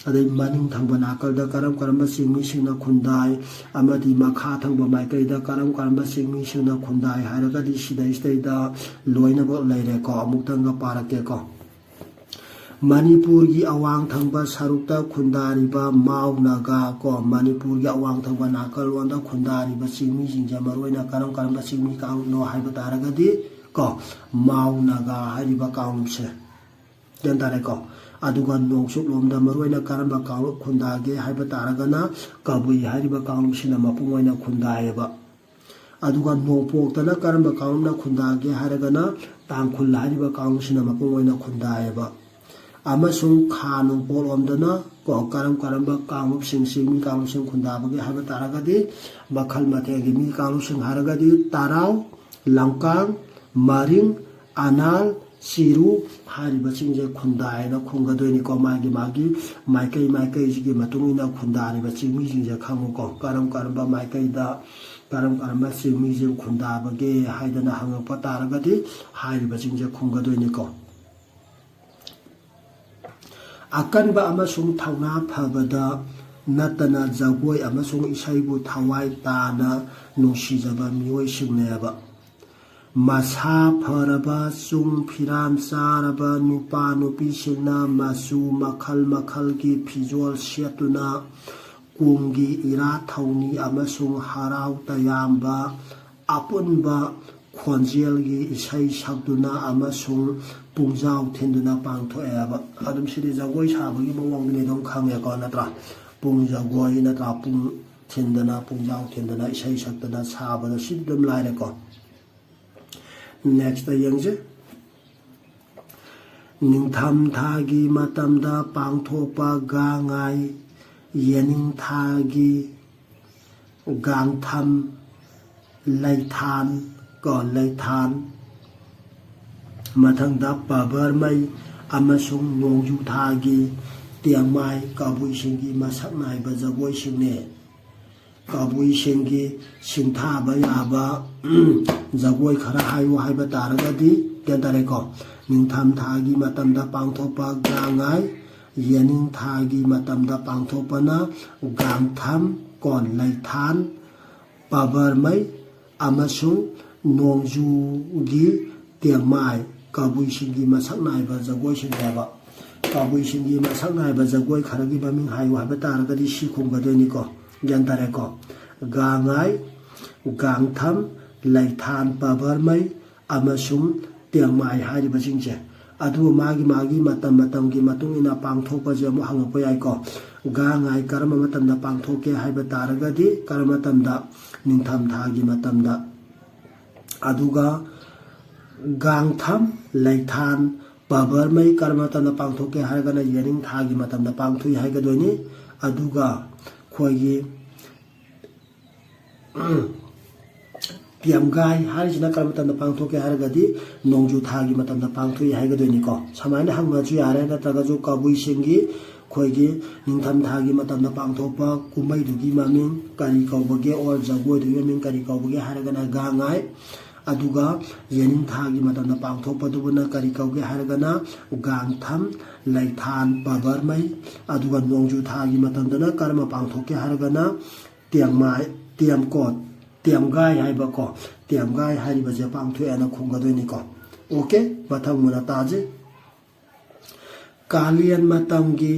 ꯑꯗꯩ ꯃꯅꯤꯡ ꯊꯪꯕ ꯅꯥꯀꯜꯗ ꯀꯔꯝ ꯀꯔꯝꯕ ꯆꯤꯡꯃꯤꯁꯤꯡꯅ ꯈꯨꯟꯗꯥꯏ, ꯑꯃꯗꯤ ꯃꯈꯥ ꯊꯪꯕ ꯃꯥꯏꯀꯩꯗ ꯀꯔꯝ ꯀꯔꯝꯕ ꯆꯤꯡꯃꯤꯁꯤꯡꯅ ꯈꯨꯟꯗꯥꯏ ꯍꯥꯏꯔꯒꯗꯤ ꯁꯤꯗꯩꯁꯤꯗꯩꯗ ꯂꯣꯏꯅꯃꯛ ꯂꯩꯔꯦꯀꯣ꯫ ꯑꯃꯨꯛꯇꯪꯒ ꯄꯥꯔꯛꯀꯦꯀꯣ꯫ ꯃꯅꯤꯄꯨꯔꯒꯤ ꯑꯋꯥꯡ ꯊꯪꯕ ꯁꯔꯨꯛꯇ ꯈꯨꯟꯗꯥꯔꯤꯕ ꯃꯥꯎ ꯅꯥꯒꯥ ꯀꯣ, ꯃꯅꯤꯄꯨꯔꯒꯤ ꯑꯋꯥꯡ ꯊꯪꯕ ꯅꯥꯀꯜꯂꯣꯟꯗ ꯈꯨꯟꯗꯥꯔꯤꯕ ꯆꯤꯡꯃꯤꯁꯤꯡꯁꯦ ꯃꯔꯨꯑꯣꯏꯅ ꯀꯔꯝ ꯀꯔꯝꯕ ꯆꯤꯡꯃꯤ ꯀꯥꯡꯂꯨꯞꯅꯣ ꯍꯥꯏꯕ ꯇꯥꯔꯒꯗꯤ ꯀꯣ, ꯃꯥꯎ ꯅꯥꯒꯥ ꯍꯥꯏꯔꯤꯕ ꯀꯥꯡꯂꯨꯞꯁꯦ꯫ ꯒ꯭ꯌꯥꯟ ꯇꯥꯔꯦꯀꯣ? ꯑꯗꯨꯒ ꯅꯣꯡꯆꯨꯞꯂꯣꯝꯗ ꯃꯔꯨꯑꯣꯏꯅ ꯀꯔꯝꯕ ꯀꯥꯡꯂꯨꯞ ꯈꯨꯟꯗꯥꯒꯦ ꯍꯥꯏꯕ ꯇꯥꯔꯒꯅ ꯀꯕꯨꯏ ꯍꯥꯏꯔꯤꯕ ꯀꯥꯡꯂꯨꯞꯁꯤꯅ ꯃꯄꯨꯡ ꯑꯣꯏꯅ ꯈꯨꯟꯗꯥꯏꯌꯦꯕ꯫ ꯑꯗꯨꯒ ꯅꯣꯡꯄꯣꯛꯇꯅ ꯀꯔꯝꯕ ꯀꯥꯡꯂꯨꯞꯅ ꯈꯨꯟꯗꯥꯒꯦ ꯍꯥꯏꯔꯒꯅ ꯇꯥꯡꯈꯨꯜ ꯍꯥꯏꯔꯤꯕ ꯀꯥꯡꯂꯨꯞꯁꯤꯅ ꯃꯄꯨꯡ ꯑꯣꯏꯅ ꯈꯨꯟꯗꯥꯏꯌꯦꯕ꯫ ꯑꯃꯁꯨꯡ ꯈꯥ ꯅꯣꯡꯄꯣꯛꯂꯣꯝꯗꯅ ꯀꯣ ꯀꯔꯝ ꯀꯔꯝꯕ ꯀꯥꯡꯂꯨꯞꯁꯤꯡ, ꯆꯤꯡꯃꯤ ꯀꯥꯡꯂꯨꯞꯁꯤꯡ ꯈꯨꯟꯗꯥꯕꯒꯦ ꯍꯥꯏꯕ ꯇꯥꯔꯒꯗꯤ, ꯃꯈꯜ ꯃꯊꯦꯜꯒꯤ ꯃꯤ ꯀꯥꯡꯂꯨꯞꯁꯤꯡ ꯍꯥꯏꯔꯒꯗꯤ ꯇꯔꯥꯎ, ꯂꯝꯀꯥꯡ, ꯃꯔꯤꯡ, ꯑꯅꯥꯜ, ꯆꯤꯔꯨ ꯍꯥꯏꯔꯤꯕꯁꯤꯡꯁꯦ ꯈꯨꯟꯗꯥꯏꯅ ꯈꯨꯝꯒꯗꯣꯏꯅꯤꯀꯣ꯫ ꯃꯥꯒꯤ ꯃꯥꯒꯤ ꯃꯥꯏꯀꯩ ꯃꯥꯏꯀꯩꯁꯤꯒꯤ ꯃꯇꯨꯡ ꯏꯟꯅ ꯈꯨꯟꯗꯥꯔꯤꯕ ꯆꯤꯡꯃꯤꯁꯤꯡꯁꯦ ꯈꯪꯉꯨꯀꯣ꯫ ꯀꯔꯝ ꯀꯔꯝꯕ ꯃꯥꯏꯀꯩꯗ ꯀꯔꯝ ꯀꯔꯝꯕ ꯆꯤꯡꯃꯤꯁꯤꯡ ꯈꯨꯟꯗꯥꯕꯒꯦ ꯍꯥꯏꯗꯅ ꯍꯪꯉꯛꯄ ꯇꯥꯔꯒꯗꯤ ꯍꯥꯏꯔꯤꯕꯁꯤꯡꯁꯦ ꯈꯨꯝꯒꯗꯣꯏꯅꯤꯀꯣ꯫ ꯑꯀꯟꯕ ꯑꯃꯁꯨꯡ ꯊꯧꯅꯥ ꯐꯕꯗ ꯅꯠꯇꯅ ꯖꯒꯣꯏ ꯑꯃꯁꯨꯡ ꯏꯁꯩꯕꯨ ꯊꯋꯥꯏ ꯇꯥꯅ ꯅꯨꯡꯁꯤꯖꯕ ꯃꯤꯑꯣꯏꯁꯤꯡꯅꯦꯕ꯫ ꯃꯁꯥ ꯐꯔꯕ, ꯆꯨꯡ ꯐꯤꯔꯥꯟ ꯆꯥꯔꯕ ꯅꯨꯄꯥ ꯅꯨꯄꯤꯁꯤꯡꯅ ꯃꯆꯨ ꯃꯈꯜ ꯃꯈꯜꯒꯤ ꯐꯤꯖꯣꯜ ꯁꯦꯠꯇꯨꯅ ꯀꯨꯝꯒꯤ ꯏꯔꯥꯠ ꯊꯧꯅꯤ ꯑꯃꯁꯨꯡ ꯍꯔꯥꯎ ꯇꯌꯥꯝꯕ ꯑꯄꯨꯟꯕ ꯈꯣꯟꯖꯦꯜꯒꯤ ꯏꯁꯩ ꯁꯛꯇꯨꯅ ꯑꯃꯁꯨꯡ ꯄꯨꯡꯖꯥꯎ ꯊꯤꯟꯗꯨꯅ ꯄꯥꯡꯊꯣꯛꯑꯦꯕ꯫ ꯑꯗꯨꯝ ꯁꯤꯗꯤ ꯖꯒꯣꯏ ꯁꯥꯕꯒꯤ ꯃꯑꯣꯡꯗꯨꯅꯤ ꯑꯗꯨꯝ ꯈꯪꯉꯦꯀꯣ, ꯅꯠꯇ꯭ꯔꯥ? ꯄꯨꯡ ꯖꯒꯣꯏ ꯅꯠꯇ꯭ꯔꯥ, ꯄꯨꯡ ꯊꯤꯟꯗꯅ, ꯄꯨꯡꯖꯥꯎ ꯊꯤꯟꯗꯅ, ꯏꯁꯩ ꯁꯛꯇꯅ ꯁꯥꯕꯗꯣ ꯁꯤꯗꯤ ꯑꯗꯨꯝ ꯂꯥꯏꯔꯦꯀꯣ꯫ Next ꯌꯦꯡꯁꯦ꯫ ꯅꯤꯡꯊꯝꯊꯥꯒꯤ ꯃꯇꯝꯗ ꯄꯥꯡꯊꯣꯛꯄ ꯒꯥꯡꯉꯥꯏ, ꯌꯦꯅꯤꯡꯊꯥꯒꯤ ꯒꯥꯡꯊꯝ, ꯂꯩꯊꯥꯟ ꯀꯣ ꯂꯩꯊꯥꯟ, ꯃꯊꯪꯗ ꯄꯕꯔꯃꯩ ꯑꯃꯁꯨꯡ ꯅꯣꯡꯖꯨ ꯊꯥꯒꯤ ꯇꯦꯡꯃꯥꯏ ꯀꯕꯨꯏꯁꯤꯡꯒꯤ ꯃꯁꯛ ꯅꯥꯏꯕ ꯖꯒꯣꯏꯁꯤꯡꯅꯤ꯫ ꯀꯕꯨꯏꯁꯤꯡꯒꯤ ꯁꯤꯡꯊꯥꯕ ꯌꯥꯕ ꯖꯒꯣꯏ ꯈꯔ ꯍꯥꯏꯌꯨ ꯍꯥꯏꯕ ꯇꯥꯔꯒꯗꯤ, ꯒ꯭ꯌꯥꯟ ꯇꯥꯔꯦꯀꯣ? ꯅꯤꯡꯊꯝꯊꯥꯒꯤ ꯃꯇꯝꯗ ꯄꯥꯡꯊꯣꯛꯄ ꯒꯥꯡꯉꯥꯏ, ꯌꯦꯅꯤꯡꯊꯥꯒꯤ ꯃꯇꯝꯗ ꯄꯥꯡꯊꯣꯛꯄꯅ ꯒꯥꯡꯊꯝ, ꯀꯣ ꯂꯩꯊꯥꯟ, ꯄꯕꯔꯃꯩ ꯑꯃꯁꯨꯡ ꯅꯣꯡꯖꯨꯒꯤ ꯇꯦꯡꯃꯥꯏ, ꯀꯕꯨꯏꯁꯤꯡꯒꯤ ꯃꯁꯛ ꯅꯥꯏꯕ ꯖꯒꯣꯏꯁꯤꯡꯅꯦꯕ꯫ ꯀꯕꯨꯏꯁꯤꯡꯒꯤ ꯃꯁꯛ ꯅꯥꯏꯕ ꯖꯒꯣꯏ ꯈꯔꯒꯤ ꯃꯃꯤꯡ ꯍꯥꯏꯌꯨ ꯍꯥꯏꯕ ꯇꯥꯔꯒꯗꯤ ꯁꯤ ꯈꯨꯝꯒꯗꯣꯏꯅꯤꯀꯣ, ꯒ꯭ꯌꯥꯟ ꯇꯥꯔꯦꯀꯣ? ꯒꯥꯡꯉꯥꯏ, ꯒꯥꯡꯊꯝ, ꯂꯩꯊꯥꯟ, ꯄꯕꯔꯃꯩ ꯑꯃꯁꯨꯡ ꯇꯦꯡꯃꯥꯏ ꯍꯥꯏꯔꯤꯕꯁꯤꯡꯁꯦ꯫ ꯑꯗꯨꯕꯨ ꯃꯥꯒꯤ ꯃꯥꯒꯤ ꯃꯇꯝ ꯃꯇꯝꯒꯤ ꯃꯇꯨꯡ ꯏꯟꯅ ꯄꯥꯡꯊꯣꯛꯄꯁꯦ ꯑꯃꯨꯛ ꯍꯪꯉꯛꯄ ꯌꯥꯏꯀꯣ꯫ ꯒꯥꯡꯉꯥꯏ ꯀꯔꯝꯕ ꯃꯇꯝꯗ ꯄꯥꯡꯊꯣꯛꯀꯦ ꯍꯥꯏꯕ ꯇꯥꯔꯒꯗꯤ, ꯀꯔꯝꯕ ꯃꯇꯝꯗ? ꯅꯤꯡꯊꯝꯊꯥꯒꯤ ꯃꯇꯝꯗ꯫ ꯑꯗꯨꯒ ꯒꯥꯡꯊꯝ, ꯂꯩꯊꯥꯟ, ꯄꯕꯔꯃꯩ ꯀꯔꯝꯕ ꯃꯇꯝꯗ ꯄꯥꯡꯊꯣꯛꯀꯦ ꯍꯥꯏꯔꯒꯅ ꯌꯦꯅꯤꯡ ꯊꯥꯒꯤ ꯃꯇꯝꯗ ꯄꯥꯡꯊꯣꯛꯏ ꯍꯥꯏꯒꯗꯣꯏꯅꯤ꯫ ꯑꯗꯨꯒ ꯑꯩꯈꯣꯏꯒꯤ ꯇꯤꯌꯝꯒꯥꯏ ꯍꯥꯏꯔꯤꯁꯤꯅ ꯀꯔꯝꯕ ꯃꯇꯝꯗ ꯄꯥꯡꯊꯣꯛꯀꯦ ꯍꯥꯏꯔꯒꯗꯤ ꯅꯣꯡꯖꯨ ꯊꯥꯒꯤ ꯃꯇꯝꯗ ꯄꯥꯡꯊꯣꯛꯏ ꯍꯥꯏꯒꯗꯣꯏꯅꯤꯀꯣ꯫ ꯁꯨꯃꯥꯏꯅ ꯍꯪꯉꯁꯨ ꯌꯥꯔꯦ, ꯅꯠꯇ꯭ꯔꯒꯁꯨ ꯀꯕꯨꯏꯁꯤꯡꯒꯤ ꯑꯩꯈꯣꯏꯒꯤ ꯅꯤꯡꯊꯝꯊꯥꯒꯤ ꯃꯇꯝꯗ ꯄꯥꯡꯊꯣꯛꯄ ꯀꯨꯝꯍꯩꯗꯨꯒꯤ ꯃꯃꯤꯡ ꯀꯔꯤ ꯀꯧꯕꯒꯦ, or ꯖꯒꯣꯏꯗꯨꯒꯤ ꯃꯃꯤꯡ ꯀꯔꯤ ꯀꯧꯕꯒꯦ ꯍꯥꯏꯔꯒꯅ ꯒꯥꯡꯉꯥꯏ꯫ ꯑꯗꯨꯒ ꯌꯦꯅꯤꯡ ꯊꯥꯒꯤ ꯃꯇꯝꯗ ꯄꯥꯡꯊꯣꯛꯄꯗꯨꯕꯨꯅ ꯀꯔꯤ ꯀꯧꯒꯦ ꯍꯥꯏꯔꯒꯅ ꯒꯥꯡꯊꯝ, ꯂꯩꯊꯥꯟ, ꯄꯕꯔꯃꯩ꯫ ꯑꯗꯨꯒ ꯅꯣꯡꯖꯨ ꯊꯥꯒꯤ ꯃꯇꯝꯗꯅ ꯀꯔꯝꯕ ꯄꯥꯡꯊꯣꯛꯀꯦ ꯍꯥꯏꯔꯒꯅ ꯇꯦꯝꯃꯥꯏ, ꯇꯦꯝꯀꯣꯠ, ꯇꯦꯝꯒꯥꯏ ꯍꯥꯏꯕꯀꯣ, ꯇꯦꯝꯒꯥꯏ ꯍꯥꯏꯔꯤꯕꯁꯦ ꯄꯥꯡꯊꯣꯛꯑꯦꯅ ꯈꯨꯝꯒꯗꯣꯏꯅꯤꯀꯣ꯫ ꯑꯣꯀꯦ, ꯃꯊꯪ ꯃꯨꯟꯅ ꯇꯥꯁꯤ꯫ ꯀꯥꯂꯦꯟ ꯃꯇꯝꯒꯤ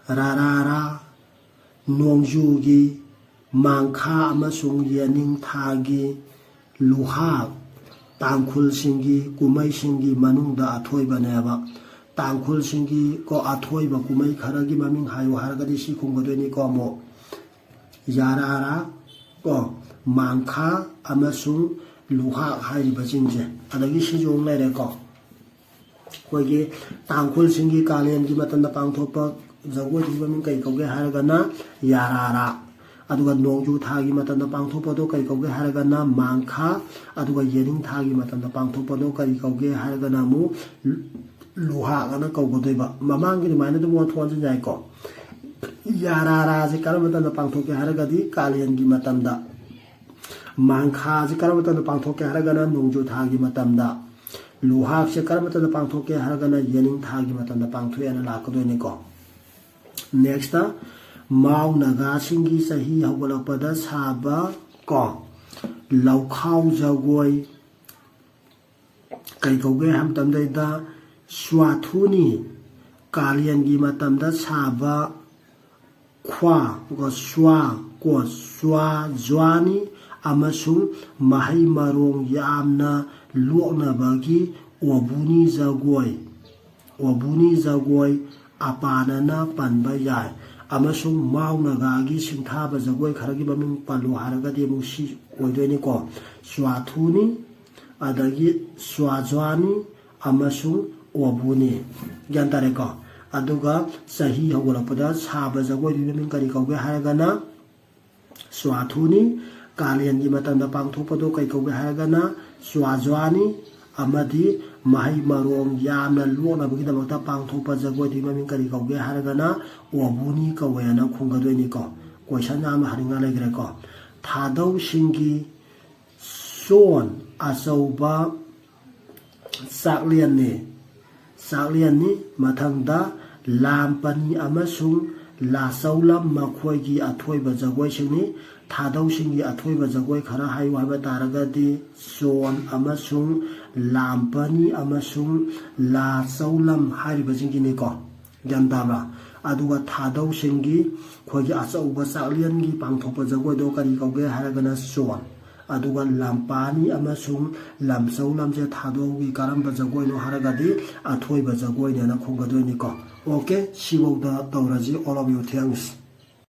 ꯔꯥꯔꯥꯔꯥ, ꯅꯣꯡꯖꯨꯒꯤ ꯃꯥꯡꯈꯥ ꯑꯃꯁꯨꯡ ꯌꯦꯅꯤꯡ ꯊꯥꯒꯤ ꯂꯨꯍꯥꯛ ꯇꯥꯡꯈꯨꯜꯁꯤꯡꯒꯤ ꯀꯨꯝꯍꯩꯁꯤꯡꯒꯤ ꯃꯅꯨꯡꯗ ꯑꯊꯣꯏꯕꯅꯦꯕ꯫ ꯇꯥꯡꯈꯨꯜꯁꯤꯡꯒꯤ ꯀꯣ ꯑꯊꯣꯏꯕ ꯀꯨꯝꯍꯩ ꯈꯔꯒꯤ ꯃꯃꯤꯡ ꯍꯥꯏꯌꯨ ꯍꯥꯏꯔꯒꯗꯤ ꯁꯤ ꯈꯨꯝꯒꯗꯣꯏꯅꯤꯀꯣ ꯑꯃꯨꯛ꯫ ꯌꯥꯔꯥꯔꯥ ꯀꯣ, ꯃꯥꯡꯈꯥ ꯑꯃꯁꯨꯡ ꯂꯨꯍꯥꯛ ꯍꯥꯏꯔꯤꯕꯁꯤꯡꯁꯦ꯫ ꯑꯗꯒꯤ ꯁꯤꯁꯨ ꯑꯃꯨꯛ ꯂꯩꯔꯦꯀꯣ꯫ ꯑꯩꯈꯣꯏꯒꯤ ꯇꯥꯡꯈꯨꯜꯁꯤꯡꯒꯤ ꯀꯥꯂꯦꯟꯒꯤ ꯃꯇꯝꯗ ꯄꯥꯡꯊꯣꯛꯄ ꯖꯒꯣꯏꯗꯨꯒꯤ ꯃꯃꯤꯡ ꯀꯩ ꯀꯧꯒꯦ ꯍꯥꯏꯔꯒꯅ ꯌꯥꯔꯥꯔꯥ꯫ ꯑꯗꯨꯒ ꯅꯣꯡꯖꯨ ꯊꯥꯒꯤ ꯃꯇꯝꯗ ꯄꯥꯡꯊꯣꯛꯄꯗꯣ ꯀꯩ ꯀꯧꯒꯦ ꯍꯥꯏꯔꯒꯅ ꯃꯥꯡꯈꯥ꯫ ꯑꯗꯨꯒ ꯌꯦꯅꯤꯡ ꯊꯥꯒꯤ ꯃꯇꯝꯗ ꯄꯥꯡꯊꯣꯛꯄꯗꯣ ꯀꯔꯤ ꯀꯧꯒꯦ ꯍꯥꯏꯔꯒꯅ ꯑꯃꯨꯛ ꯂꯨꯍꯥꯛ ꯑꯅ ꯀꯧꯒꯗꯣꯏꯕ꯫ ꯃꯃꯥꯡꯒꯤ ꯑꯗꯨꯃꯥꯏꯅ ꯑꯗꯨꯝ ꯑꯣꯟꯊꯣꯛ ꯑꯣꯟꯁꯤꯟ ꯌꯥꯏꯀꯣ꯫ ꯌꯥꯔꯥꯔꯥꯁꯦ ꯀꯔꯝꯕ ꯃꯇꯝꯗ ꯄꯥꯡꯊꯣꯛꯀꯦ ꯍꯥꯏꯔꯒꯗꯤ ꯀꯥꯂꯦꯟꯒꯤ ꯃꯇꯝꯗ꯫ ꯃꯥꯡꯈꯥꯁꯦ ꯀꯔꯝꯕ ꯃꯇꯝꯗ ꯄꯥꯡꯊꯣꯛꯀꯦ ꯍꯥꯏꯔꯒꯅ ꯅꯣꯡꯖꯨ ꯊꯥꯒꯤ ꯃꯇꯝꯗ꯫ ꯂꯨꯍꯥꯛꯁꯦ ꯀꯔꯝꯕ ꯃꯇꯝꯗ ꯄꯥꯡꯊꯣꯛꯀꯦ ꯍꯥꯏꯔꯒꯅ ꯌꯦꯅꯤꯡ ꯊꯥꯒꯤ ꯃꯇꯝꯗ ꯄꯥꯡꯊꯣꯛꯑꯦꯅ ꯂꯥꯛꯀꯗꯣꯏꯅꯤꯀꯣ꯫ ꯅꯦꯛꯁꯇ ꯃꯥꯎ ꯅꯥꯒꯥꯁꯤꯡꯒꯤ ꯆꯍꯤ ꯍꯧꯒꯠꯂꯛꯄꯗ ꯁꯥꯕ ꯀꯣ ꯂꯧꯈꯥꯎ ꯖꯒꯣꯏ ꯀꯩ ꯀꯧꯒꯦ ꯍꯥꯏꯕ ꯃꯇꯝꯗꯩꯗ ꯁ꯭ꯋꯥꯊꯨꯅꯤ꯫ ꯀꯥꯂꯦꯟꯒꯤ ꯃꯇꯝꯗ ꯁꯥꯕ ꯈ꯭ꯋꯥ ꯀꯣ ꯁ꯭ꯋꯥ ꯀꯣ ꯁ꯭ꯋꯥ ꯖ꯭ꯋꯥꯅꯤ ꯑꯃꯁꯨꯡ ꯃꯍꯩ ꯃꯔꯣꯡ ꯌꯥꯝꯅ ꯂꯣꯛꯅꯕꯒꯤ ꯑꯣꯕꯨꯅꯤ ꯖꯒꯣꯏ, ꯑꯣꯕꯨꯅꯤ ꯖꯒꯣꯏ ꯑꯄꯥꯅꯅ ꯄꯟꯕ ꯌꯥꯏ꯫ ꯑꯃꯁꯨꯡ ꯃꯥꯎ ꯅꯥꯒꯥꯒꯤ ꯁꯤꯡꯊꯥꯕ ꯖꯒꯣꯏ ꯈꯔꯒꯤ ꯃꯃꯤꯡ ꯄꯜꯂꯨ ꯍꯥꯏꯔꯒꯗꯤ ꯑꯃꯨꯛ ꯁꯤ ꯑꯣꯏꯗꯣꯏꯅꯤꯀꯣ꯫ ꯁ꯭ꯋꯥꯊꯨꯅꯤ, ꯑꯗꯒꯤ ꯁ꯭ꯋꯥꯖ꯭ꯋꯥꯅꯤ ꯑꯃꯁꯨꯡ ꯑꯣꯕꯨꯅꯤ꯫ ꯒ꯭ꯌꯥꯟ ꯇꯥꯔꯦꯀꯣ? ꯑꯗꯨꯒ ꯆꯍꯤ ꯍꯧꯒꯠꯂꯛꯄꯗ ꯁꯥꯕ ꯖꯒꯣꯏꯗꯨꯒꯤ ꯃꯃꯤꯡ ꯀꯔꯤ ꯀꯧꯒꯦ ꯍꯥꯏꯔꯒꯅ ꯁ꯭ꯋꯥꯊꯨꯅꯤ, ꯀꯥꯂꯦꯟꯒꯤ ꯃꯇꯝꯗ ꯄꯥꯡꯊꯣꯛꯄꯗꯣ ꯀꯩ ꯀꯧꯒꯦ ꯍꯥꯏꯔꯒꯅ ꯁ꯭ꯋꯥꯖ꯭ꯋꯥꯅꯤ, ꯑꯃꯗꯤ ꯃꯍꯩ ꯃꯔꯣꯡ ꯌꯥꯝꯅ ꯂꯣꯛꯅꯕꯒꯤꯗꯃꯛꯇ ꯄꯥꯡꯊꯣꯛꯄ ꯖꯒꯣꯏꯗꯨꯒꯤ ꯃꯃꯤꯡ ꯀꯔꯤ ꯀꯧꯒꯦ ꯍꯥꯏꯔꯒꯅ ꯑꯣꯕꯨꯅꯤ ꯀꯧꯋꯦꯅ ꯈꯨꯝꯒꯗꯣꯏꯅꯤꯀꯣ꯫ ꯀꯣꯏꯁꯟ ꯌꯥꯝꯅ ꯍꯪꯅꯤꯡꯉꯥꯏ ꯂꯩꯈ꯭ꯔꯦꯀꯣ꯫ ꯊꯥꯗꯧꯁꯤꯡꯒꯤ ꯆꯣꯟ ꯑꯆꯧꯕ ꯆꯥꯛꯂꯦꯟꯅꯤ꯫ ꯆꯥꯛꯂꯦꯟꯅꯤ꯫ ꯃꯊꯪꯗ ꯂꯥꯝꯄꯅꯤ ꯑꯃꯁꯨꯡ ꯂꯥꯆꯧꯂꯝ ꯃꯈꯣꯏꯒꯤ ꯑꯊꯣꯏꯕ ꯖꯒꯣꯏꯁꯤꯡꯅꯤ꯫ ꯊꯥꯗꯧꯁꯤꯡꯒꯤ ꯑꯊꯣꯏꯕ ꯖꯒꯣꯏ ꯈꯔ ꯍꯥꯏꯌꯨ ꯍꯥꯏꯕ ꯇꯥꯔꯒꯗꯤ ꯆꯣꯟ ꯑꯃꯁꯨꯡ ꯂꯥꯝꯄꯅꯤ ꯑꯃꯁꯨꯡ ꯂꯥꯆꯧꯂꯝ ꯍꯥꯏꯔꯤꯕꯁꯤꯡꯒꯤꯅꯤꯀꯣ꯫ ꯒ꯭ꯌꯥꯟ ꯇꯥꯕ꯭ꯔꯥ? ꯑꯗꯨꯒ ꯊꯥꯗꯧꯁꯤꯡꯒꯤ ꯑꯩꯈꯣꯏꯒꯤ ꯑꯆꯧꯕ ꯆꯥꯛꯂꯦꯟꯒꯤ ꯄꯥꯡꯊꯣꯛꯄ ꯖꯒꯣꯏꯗꯣ ꯀꯔꯤ ꯀꯧꯒꯦ ꯍꯥꯏꯔꯒꯅ ꯆꯣꯟ꯫ ꯑꯗꯨꯒ ꯂꯥꯝꯄꯥꯅꯤ ꯑꯃꯁꯨꯡ ꯂꯥꯆꯧꯂꯝꯁꯦ ꯊꯥꯗꯧꯒꯤ ꯀꯔꯝꯕ ꯖꯒꯣꯏꯅꯣ ꯍꯥꯏꯔꯒꯗꯤ ꯑꯊꯣꯏꯕ ꯖꯒꯣꯏꯅꯦꯅ ꯈꯨꯝꯒꯗꯣꯏꯅꯤꯀꯣ꯫ Okay, ꯁꯤꯐꯧꯗ ꯇꯧꯔꯁꯤ꯫ All of you, thanks.